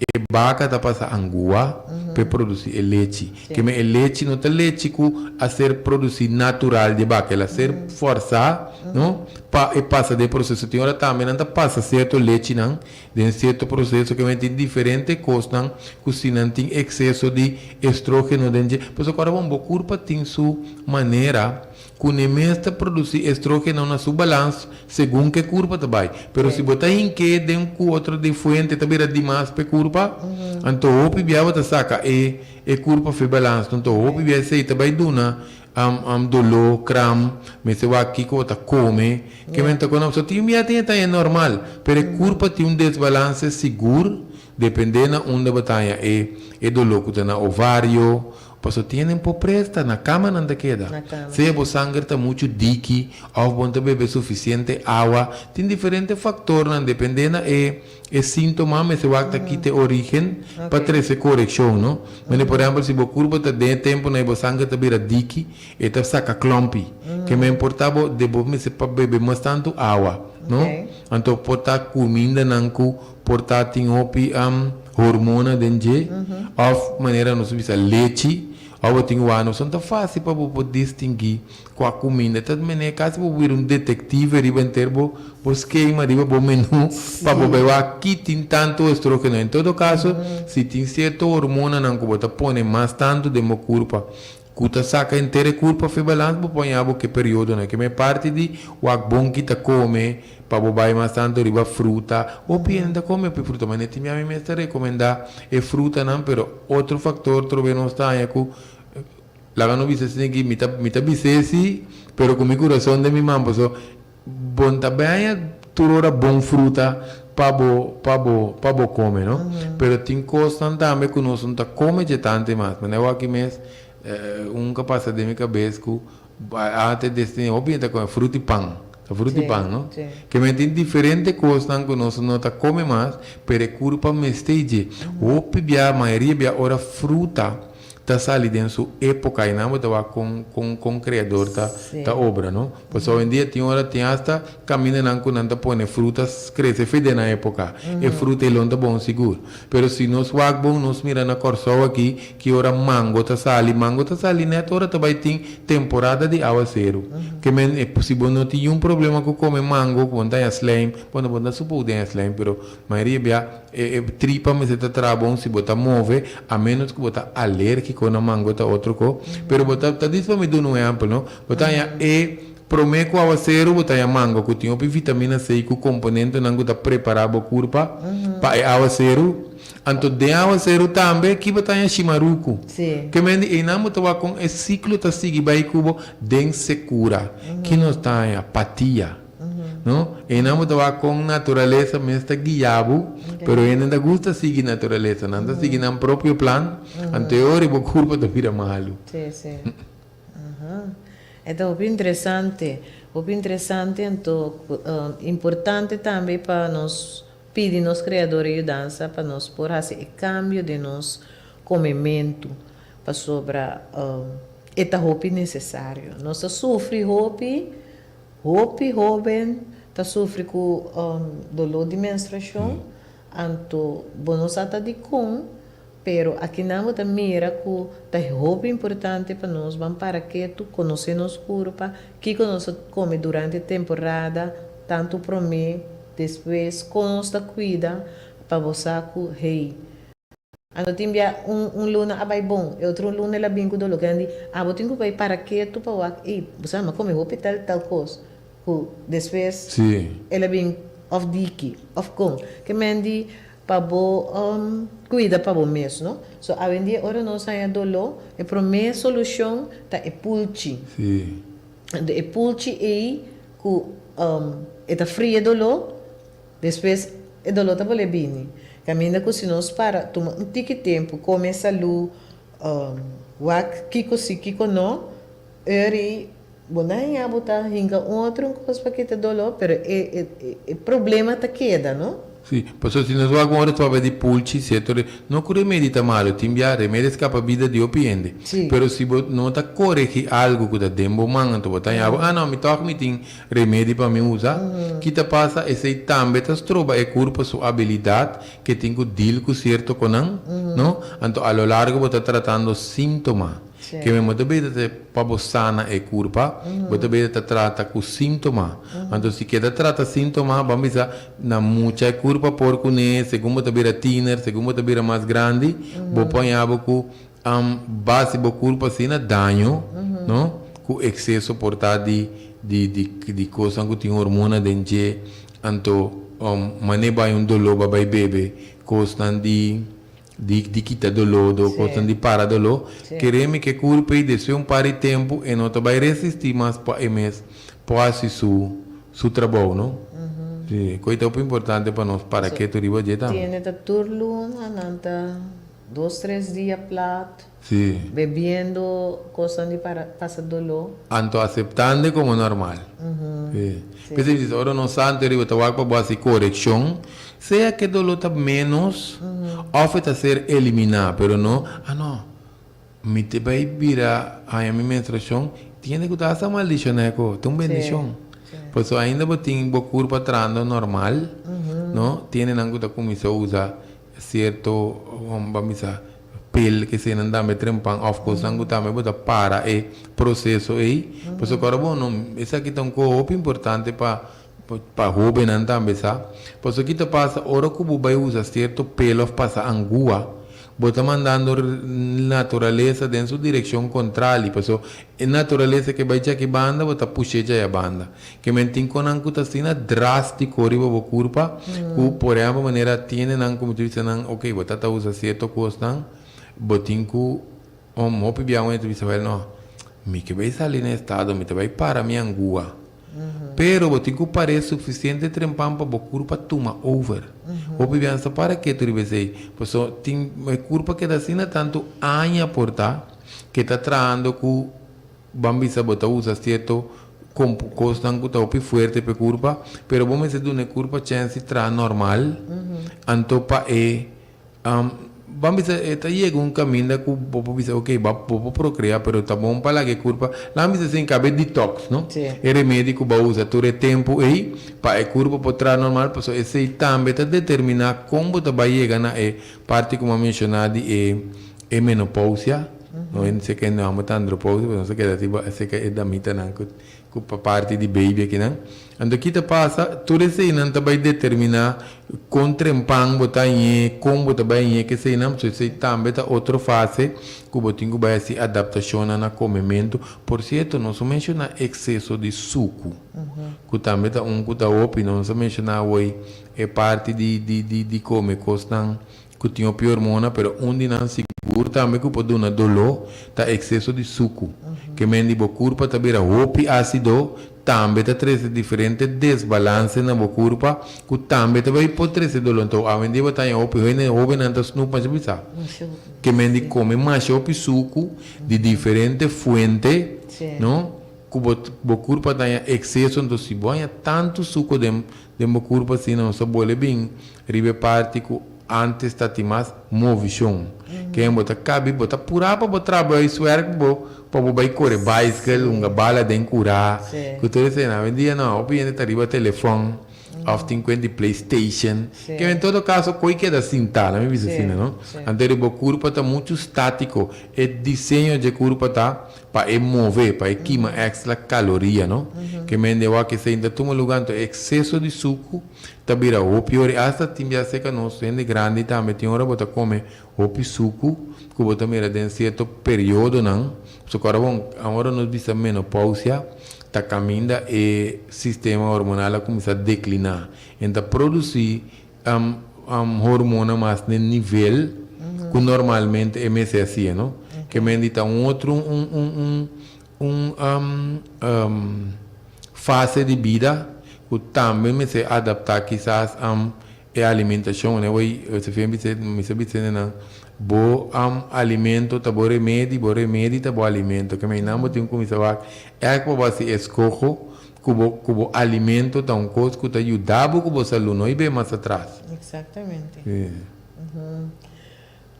e baka ta pasa angua pa e produsí e lechi. Keme e lechi no ta lechi ku a ser produsí natural di e baka, el a ser fòrsá, no, pa e pasa den e proseso. Tin ora tambe nan ta pasa sierto lechinan den sierto proseso keme tin diferente kosnan ku si nan tin ekseso di estrógeno den dje. Pasobra ku ora bo kurpa tin su manera Ku ne mes ta produsí estrógeno na su balans segun ke kurpa ta bai. Pero si bo ta hink'é den ku otro di fuente ta bira dimas p'e kurpa, anto hopi bia bo ta saka e e kurpa f'e balans. Anto hopi bia esei ta bai duna doló, kram, mester wak kiko bo ta kome. Ke men ta kono so tin bia tin e ta e normal, pero e kurpa tin un desbalanse sigur dependé na unda bo ta haña e e doló ku ta na ovario Paso tienen por presta, na kama nan ta keda. Sea bo sanger ta muchu diki òf bo no ta bebe sufisiente awa. Tin diferente faktornan, dependé na e e síntoma mester wak ta kita e orígen pa trese korekshon, no. Mane por ehèmpel si bo kurpa ta den e tempunan i bo sanger ta bira diki, e ta saka klòmpi. Ke men por ta bo de bo mester pa bebe mas tantu awa, no. Anto por ta kumindanan ku Por ta tin hopi hormona den dje of manera nos ta bisa lechi of bo tin wano son ta facil pa bo por distingui cua cuminda ta mene casi bo bira un detective riba enter bo bo schema riba bo menu pa bo bay wak ki tin tanto estrogeno en todo caso si tin cierto hormonanan cu bo ta pone mas tanto den bo curpa Ku ta saka henter e kurpa fe balans bo poña bo ke periodonan ke me parti di wak bon ki ta kome pa bo bai mas tantu riba fruta hopi hende ta kome hopi fruta manera tin mi mes ta rekomenda e frutanan pero otro faktor trobe nos ta haña ku laga no bisa esaki mi ta mi ta bis'é si. Pero ku mi kurason den mi man paso bo no ta baña tur ora bon fruta pa bo pa bo pa bo kome no. Pero tin kosnan tambe ku nos no ta kome dje tante mas. Manera awor aki mes un ka pasa den mi kabes ku ante destiny hopi hende ta kome fruta i pan. Ta fruta i pan no. Ke men tin diferente kosnan ku nos no ta kome mas pero e kurpa mester dje. Hopi bia mayoria bia ora fruta ta sali den su epoca y nan bo ta wak con con con creador ta ta obra no pasobra hoy en dia tin ora tin hasta camindanan cu nan ta pone fruta crece fe den nan epoca e fruta y lon ta bon sigur pero si nos wak bon nos mira na Corsou aki ki ora mango ta sali mango ta sali net ora ta bay tin temporada di awaceru ke men si bo no tin yun problema cu come mango cu bo no ta haña slijm bueno bo no ta supo den slijm pero mayoria bia E e tripa mester ta traha bon si bo ta move, a menos ku bo ta alérgiko na mango ta otro ko. Pero bo ta ta dis pa mi duna un ehèmpel no. Bo ta haña e promé ku awaseru bo ta haña mango ku tin hopi vitamina C ku komponentenan ku ta prepará bo kurpa pa e awaseru. Anto den awaseru tambe ki bo ta haña shimaruku. Ke men di einan bo ta wak kon e siklo ta sigui bai ku bo den sekura. Ki nos ta haña? Patia. No? Einan bo ta wak kon naturalesa mes ta guia bo, pero hende no ta gusta sigui naturalesa, nan ta sigui nan propio plan, anto e ora bo kurpa ta bira malu. Sí, sí. Aha. E ta hopi interesante, hopi interesante anto importante tambe pa nos pidi nos Creador e yudansa pa nos por haci e cambio den nos comementu, pasobra e ta hopi necesario. Nos ta sufri hopi. Hopi hoben ta sufri ku doló di menstruashon, anto bo no sa ta dikon, pero akinan bo ta mira ku ta hopi importante pa nos ban para ketu, konosé nos kurpa, kiko nos ta kome durante temporada, tantu promé, despues, kon nos ta kuida pa bo sa ku hey, Anto tin bia un un luna a bai bon, e otro luna el a bin ku doló grandi. Abo tin ku bai para ketu pa wak, ey, bo sa mi a kome hopi tal tal kos ku despues el a bin òf diki òf kon. Ke men di pa bo kuida pa bo mes, no? So awendia ora nos haña doló, e promé solushon ta e pulchi. Anto e pulchi ey ku e ta fria e doló. Despues e doló ta bolé bini. Kaminda ku si nos para tuma un tiki tempu, kome salú, wak kiko si kiko no, eri bo na haña bo ta hinka un otro un kos pa kita doló, pero e e problema ta keda, no? Si, pasobra si nos wak un ora ta papia di pulchi, sierto, no ku remedi ta malu, tin bia remedi a skapa bida di hopi hende, pero si bo no ta koregi algu ku ta den bo man, anto bo ta haña bo, ah no, mi tòg mi tin Remedi pa mi usa? Ki ta pasa? Esei tambe ta stroba e kurpa su abilidat ke tin ku deal ku sierto konan, no? Anto a lo largo bo ta tratando síntoma. Ke men bo ta beta ta pa bo sana e kurpa, bo ta beta ta trata ku síntoma. Anto si keda trata síntoma, ban bisa na mucha e kurpa por kuné, segun bo ta bira tiner, segun bo ta bira mas grandi, bo por haña bo ku Basi bo kurpa asina daño, no? Ku ekseso por ta di di di di kosnan ku tin hormona den dje, anto manera bo hay un doló bo a bai bebe kosnan di di di kita doló do kosnan di para doló, kere mi ke kurpa ei despues un par di tempu e no ta bai resistí mas pa e mes por hasi su su trabou, no? Si, ku ei ta hopi importante pa nos para ketu riba dje tambe. Tiene ta tur luna nan ta. Dos tres dia plat. Sí. Bebiendo cosnan di para pasa doló. Anto aceptand'e como normal. Sí. P'esei mi dice ora nos santo riba ta wak pa bo haci coreccion, sea ke doló ta menos of e ta ser eliminá, pero no, ah no, mi te bay bira haña mi menstruacion, tin hende cu ta hasta maldicioná e co, ta un bendicion. Pasobra ainda bo tin bo curpa trahando normal, no, tin hendenan cu ta cuminsa usa Cierto ban bisa pel ke eseinan tambe trempan of kosnan ku tambe bo ta para e proseso ei. Pasobra ku ora bo no esaki ta un koho hopi importante pa pa hobennan tambe sa. Pasobra ki ta pasa ora ku bo bai usa cierto pel of pasa angua bo ta mandando naturalesa den su direccion contrali pasobra e naturalesa ke bai djaki banda bo ta pushe djaya banda. Ke men tin konan ku ta asina drástiko riba bo kurpa ku por ehèmpel manera tiendenan ku mi ta bisa nan ok bo ta ta usa sierto kosnan bo tin ku hopi bia un hende ta bisa wèl no. Mi ke bai sali na estado, mi ta bai para mi angua. Pero bo tin ku par'é sufisiente trempan pa bo kurpa tuma over. Hopi biaha sa para ketu riba esei, pasobra tin e kurpa keda asina tantu aña por ta ke ta trahando ku ban bisa bo ta usa sierto kosnan ku ta hopi fuerte pa e kurpa, pero bo mester duna e kurpa chèns di traha normal anto pa e Ban bisa e ta yega un kaminda ku bo por bisa ok bo por prokreá pero ta bon pa laga e kurpa laga bisa sin kabe detox no e remedi ku bo a usa tur e tempu ei pa e kurpa por traha normal pasobra esei tambe ta determiná kon bo ta bai yega na e parti ku bo a menshoná di e e menopousia no e seka e nòmber ta andropousia pero nos ta keda riba seka e damitanan ku ku pa parti di baby akinan. Anto ki ta pasa? Tur eseinan ta bai determiná kon trempan bo ta hañ'é, kon bo ta bai hañ'é ku eseinan. Pasobra esei tambe ta otro fase ku bo tin ku bai hasi adaptashonnan na komementu. Por sierto, nos a menshoná ekseso di suku, ku tambe ta un ku ta hopi. Nos a menshoná awor e parti di di di di kome kosnan ku tin hopi hormona, pero un di nan sigur tambe ku por duna doló ta ekseso di suku. Ke men di bo kurpa ta bira hopi ásido, tambe ta trese diferente desbalanse na bo kurpa ku tambe ta bai por trese doló. Enton awendia bo ta haña hopi hende hóbennan ta snoep masha pisá. Ke men di kome masha hopi suku di diferente fuente, no, ku bo bo kurpa ta haña ekseso. Enton si bo haña tantu suku den den bo kurpa asina nos ta bole bin Riba e parti ku ántes ta tin mas movishon. Ken bo ta kabi, bo ta purá pa bo traha bo huiswerk bo pa bo bai kore baiskel, hunga bala den kurá, ku tur esei. Awendia no, hopi hende ta riba telefòn òf tin kuent di playstation. Ken en todo kaso koi keda sintá, laat mi bisa asina no. Anto riba bo kurpa ta muchu státiko. E diseño dje kurpa ta pa e move, pa e kima èkstra kaloria no. Ke men den wak esei ta tuma lugá anto e ekseso di suku Ta bira hopi ora i asta tin bia serka nos hende grandi tambe tin ora bo ta kome hopi suku ku bo ta mira den sierto periodonan. Pasobra ora bon ora nos bisa menopausia ta kaminda e sistema hormonal a kuminsá dekliná en ta produsí hormona mas den nivel ku normalmente e mester hasié no. Ke men di ta un otro un un Un fase di bida ku tambe mester adaptá kisas e alimentashon. Ene wei Josefina bisa mi sa bisa nan bo alimento ta bo remedi, bo remedi ta bo alimento. Ke mei nan bo tin ku kuminsá wak èk pa bo hasi eskoho ku bo ku bo alimento ta un kos ku ta yuda bo ku bo salú, no i be mas atras. Exactamente.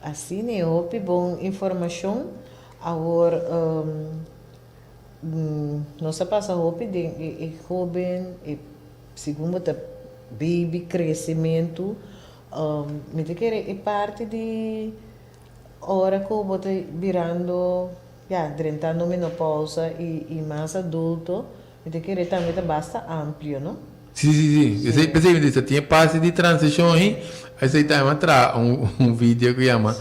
Asina e hopi bon informashon. Awor nos a pasa hopi den e hoben e segun bo ta baby kresementu mi ta kere e parti di ora ku bo ta birando ya drentando menopausa i mas adulto mi ta kere tambe ta basta amplio no. Sí, sí, sí. Esei, p'esei mi di, tin e pase di transishon ei, esei tambe a traha un, un video ku yama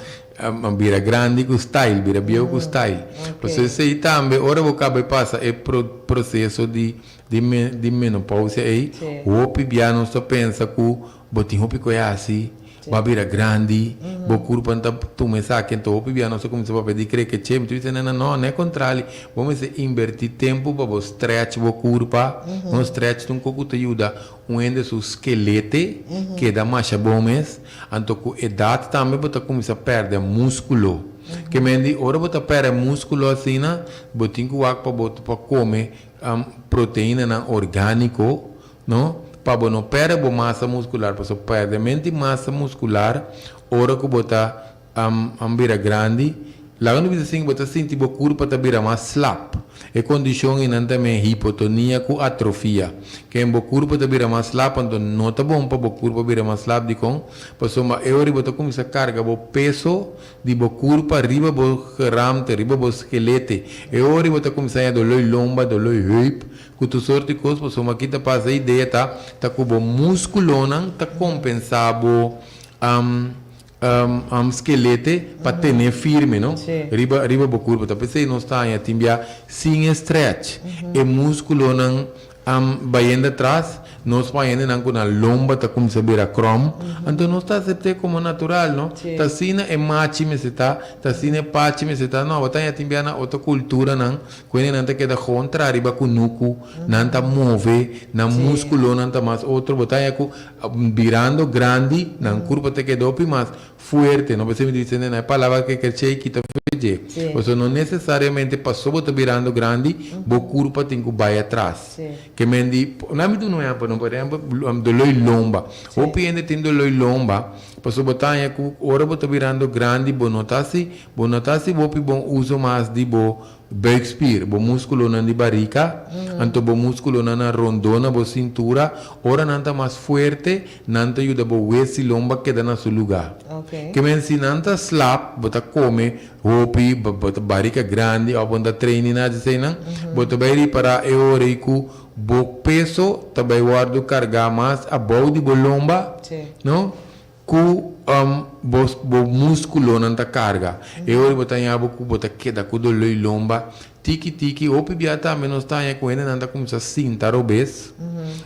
Bira grandi ku style, bira bieu ku style. Pasobra esei tambe ora bo kaba e pasa e proseso di, di di menopausia ei, hopi bia nos ta pensa ku bo tin hopi ku e hasi, bo a bira grandi, bo kurpa no ta tuma esaki, anto hopi bia nos ta kuminsá papia di krekeche, mi ta bisa nan, no, no e kontrali, bo mester inbertí tempu pa bo stretch bo kurpa, no stretch ta un kos ku ta yuda un hende su skelete keda masha bon mes, anto ku edat tambe bo ta kuminsá pèrdè múskulo, ke men di ora bo ta pèrdè múskulo asina, bo tin ku wak pa bo pa kome proteinanan orgániko. No, pa bo no perde bo masa muscular, pasobra perdemento di masa muscular ora cu bo ta bira grandi, laga no bisa sin bo ta sinti bo curpa ta bira mas slap. E condicion eynan ta men hipotonia cu atrofia. Ken bo curpa ta bira mas slap, anto no ta bon pa bo curpa bira mas slap, dicon? Pasobra e ora bo ta cuminsa carga bo peso di bo curpa riba bo geramte, riba bo skelete. E ora bo ta cuminsa haña doloi lomba, doloi heup, Ku tur sort di kos pasobra ki ta pasa e idea ta ta ku bo muskulonan ta kompensá bo skelete pa ten'é firme no riba riba bo kurpo ta p'esei nos ta haña tin bia sin e stretch e muskulonan. Bayendo atras, nos por hende nan ku nan lomba ta kuminsá bira krom, anto nos ta asept'é komo natural, no? Ta asina e machi mester ta, ta asina e pachi mester ta. No, bo ta haña tin bia na otro kulturanan ku hendenan ta keda gewoon traha riba kunuku, nan ta move, nan múskulonan ta mas otro. Bo ta haña ku birando grandi, nan kurpa ta keda hopi mas fuerte, no p'esei mi ta bisa na e palabra ke kerchei kita feje. Pasobra no nesesariamente paso bo ta birando grandi, bo kurpa tin ku bai atras. Ke men di, na mi duna un ehèmpel, no, por ehèmpel, doloi lomba. Hopi hende tin doloi lomba pasobra bo ta haña ku ora bo ta birando grandi bo no ta hasi, bo no ta hasi hopi bon uso mas di bo Buikspier, bo múskulonan di barika, anto bo múskulonan na rondó na bo sintura, ora nan ta mas fuerte, nan ta yuda bo wes i lomba keda na su lugá. Ke men si nan ta slap, bo ta kome hopi, bo ta barika grandi òf bo no ta traini nada di eseinan, bo ta bai ripará e ora ei ku bo peso ta bai wòrdu kargá mas abou di bo lomba, no? Ku bo bo muskulonan ta karga. E ora bo ta haña bo ku bo ta keda ku doló i lomba tiki tiki. Hopi bia tambe nos ta haña ku hendenan ta kuminsá sinta robes.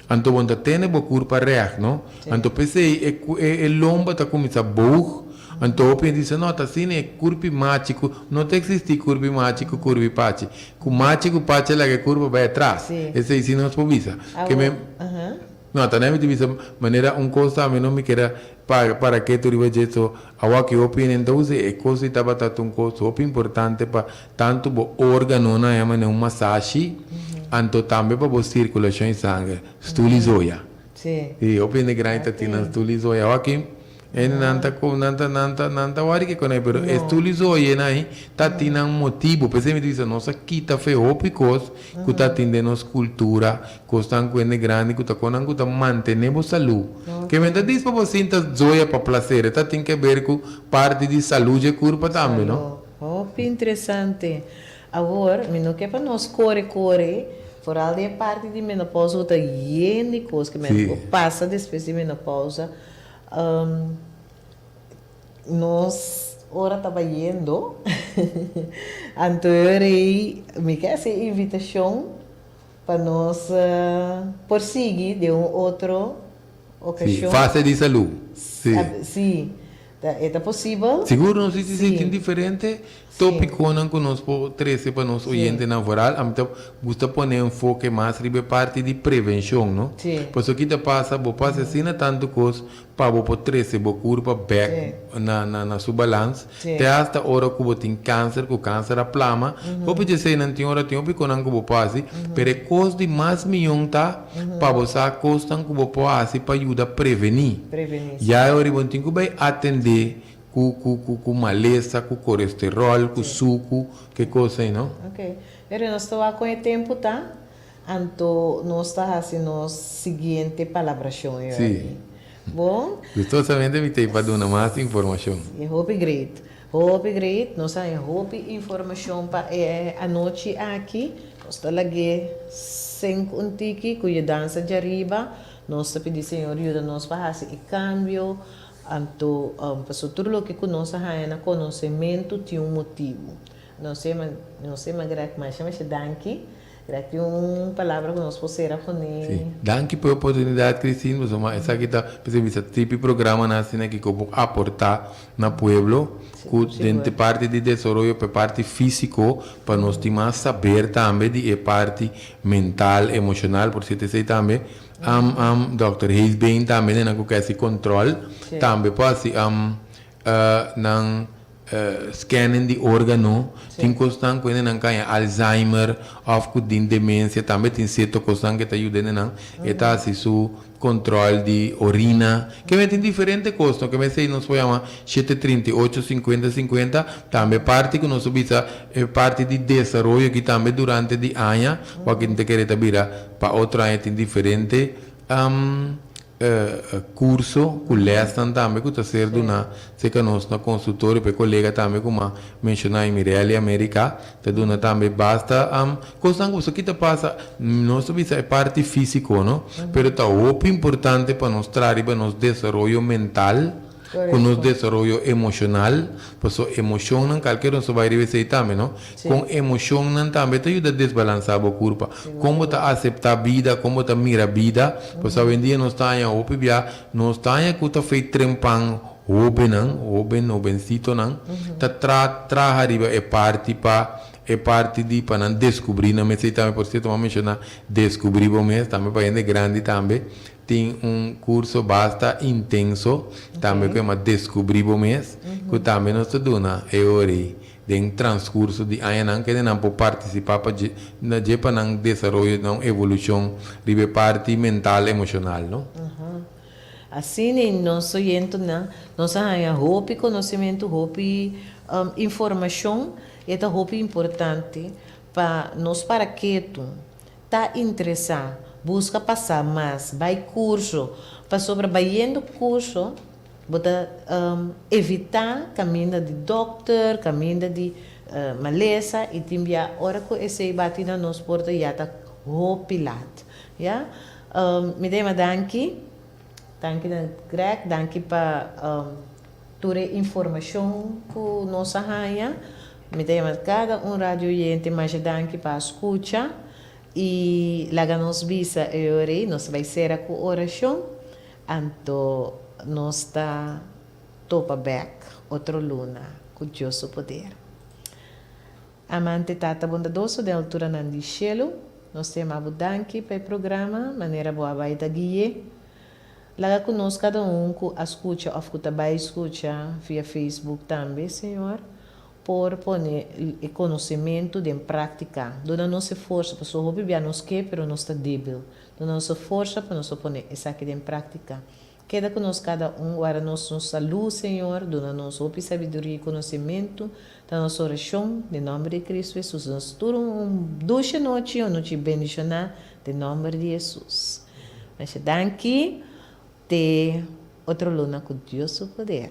Anto bo no ta tene bo kurpa règt, no? Anto p'esei e e lomba ta kuminsá boog. Anto hopi hende bisa, no, ta asina e kurpi machi ku no ta eksistí kurpi machi ku kurpi pachi. Ku machi ku pachi a laga e kurpa bai atras. Esei si nos por bisa. Ke men. No, ta mi ta bisa manera un cos tambe no mi keda para para ketu riba dje so awaki hopi hende no ta usa e cos di tabata ta un cos hopi importante pa tanto bo organonan ya manera un masashi anto tambe pa bo circulacion di sanger stoel y zoya si hopi hende grandi ta tin nan stoel y zoya awaki Hende nan ta ku nan ta nan ta nan ta wari ke konai pero e stuli zoye nai ta tin nan motibu p'esei mi ta bisa nos a kita fe hopi kos ku ta tin den nos kultura kosnan ku hende grandi ku ta konan ku ta mantene bo salu ke men ta dis pa bo sinta zoya pa plaser e ta tin ke ber ku parti di salu dje kurpa tambe no. Hopi interesante. Awor mi no ke pa nos kore kore foral den e parti di menopousa ku ta yen di kos ke men por pasa despues di menopousa. Nos ora ta bayendo, anto e ora ei mi ke hasi e invitashon pa nos por sigui den un otro okashon. Sí, fase di salú. Sí. Sí, e ta posibel? Sigur no, sí, sí, sí, tin diferente Tópikonan ku nos por trese pa nos oyentenan vooral, ami ta gusta pone enfoke mas riba e parti di prevenshon, no? Pasobra ki ta pasa, bo por hasi asina tantu kos pa bo por trese bo kurpa bèk na na su balans, te asta ora ku bo tin kanser, ku kanser a plama, hopi di eseinan tin ora tin hopi konan ku bo por hasi, pero e kos di mas mion ta pa bo sa kosnan ku bo por hasi pa yuda prevení. Ya e ora bo no tin ku bai atendé Ku ku ku ku malesa, ku kolesterol, ku suku, ke kos ei no. Ok. Pero nos ta wak kon e tempu ta, anto nos ta hasi nos siguiente palabrashon e ora ei. Bon? Gustosamente mi ta ei pa duna mas informashon. Si, hopi great. Hopi great. Nos a haña hopi informashon pa e anochi aki. Nos ta lag'é senk un tiki ku yudansa djariba. Nos ta pidi Señor yuda nos pa hasi e kambio. Anto, pasobra tur loke ku nos a haña na konosementu tin un motibu. Nos e nos e Greg masha masha danki. Greg tin un palabra ku nos por sera kuné. Sí, danki pa e oportunidat Christine, pasobra esaki ta p'esei bisa tipi programanan asina ki ku por aportá na pueblo ku den e parti di desaroyo pa e parti físiko pa nos tin mas saber tambe di e parti mental, emoshonal, por sierto esei tambe Am am Dòkter Heesbeen tambe den nan ku ke hasi kòntròl tambe por hasi am nan scanning di órgano tin kosnan ku hende nan kaña Alzheimer òf ku tin demensia tambe tin sierto kosnan ke ta yuda hende nan e ta hasi su kòntròl di orina ke men tin diferente kos no ke men esei nos por yama 738 50 50 tambe parti ku nos a bisa e parti di desaroyo aki tambe durante di aña wak ta kere ta bira Pa otro aña tin diferente curso cu lesnan tambe cu ta ser duna cerca nos na consultorio pa e colega tambe cu m'a menciona Mirelli America ta duna tambe basta cosnan cu ki ta pasa nos ta bisa e parti fisico no pero ta hopi importante pa nos traha riba nos desaroyo mental. Ku nos desaroyo emoshonal, paso emoshonnan, kalker nos ta bai riba esei tambe, no? Kon emoshonnan tambe ta yuda desbalansá bo kurpa. Kon bo ta aseptá bida, kon bo ta mira bida, paso awendia nos ta haña hopi bia, nos ta haña ku ta fei trempan hóbennan, hóben, hóbensitonan, ta tra traha riba e parti pa e parti di pa nan deskubrí nan mes. Esei tambe, por sierto, mi a menshoná deskubrí bo mes, tambe pa hende grandi tambe. Tin un curso basta intenso tambe cu yama Descubri Bo Mes, cu tambe nos ta duna e ora ei den transcurso di añanan kende nan por participa pa dje na dje pa nan desaroyo, nan evolucion riba e parti mental emocional, no. Asina ei nos oyentonan nos a haña hopi conocimento, hopi informacion, e ta hopi importante pa nos para ketu. Ta interesá, buska pa sa mas, bai kurso, pasobra bayendo kurso bo ta evitá kaminda di dòkter, kaminda di malesa i tin bia ora ku esei bati na nos porta ya ta hopi lat. Ya. Mi ta yama danki, danki na Greg, danki pa tur e informashon ku nos a haña. Mi ta yama kada un radio oyente masha danki pa a skucha i laga nos bisa e ora ei nos ta bai sera ku orashon anto nos ta topa bek otro luna ku Dios su poder. Amante Tata bondadoso den alturanan di shelu, nos ta yama bo danki pa e programa manera bo a bai ta gui'é. Laga ku nos kada un ku a skucha òf ku ta bai skucha via Facebook tambe, Señor, por pone e konosementu den práktika. Duna nos e forsa, pasobra hopi bia nos ke, pero nos ta débil. Duna nos e forsa pa nos por pone esaki den práktika. Keda ku nos kada un, warda nos nos salú, Señor, duna nos hopi sabiduria i konosementu. Ta nos orashon den nòmber di Kristu Hesus. Nos tur un dushi nochi, un nochi bendishoná den nòmber di Hesus. Masha danki. Te otro luna ku Dios su poder.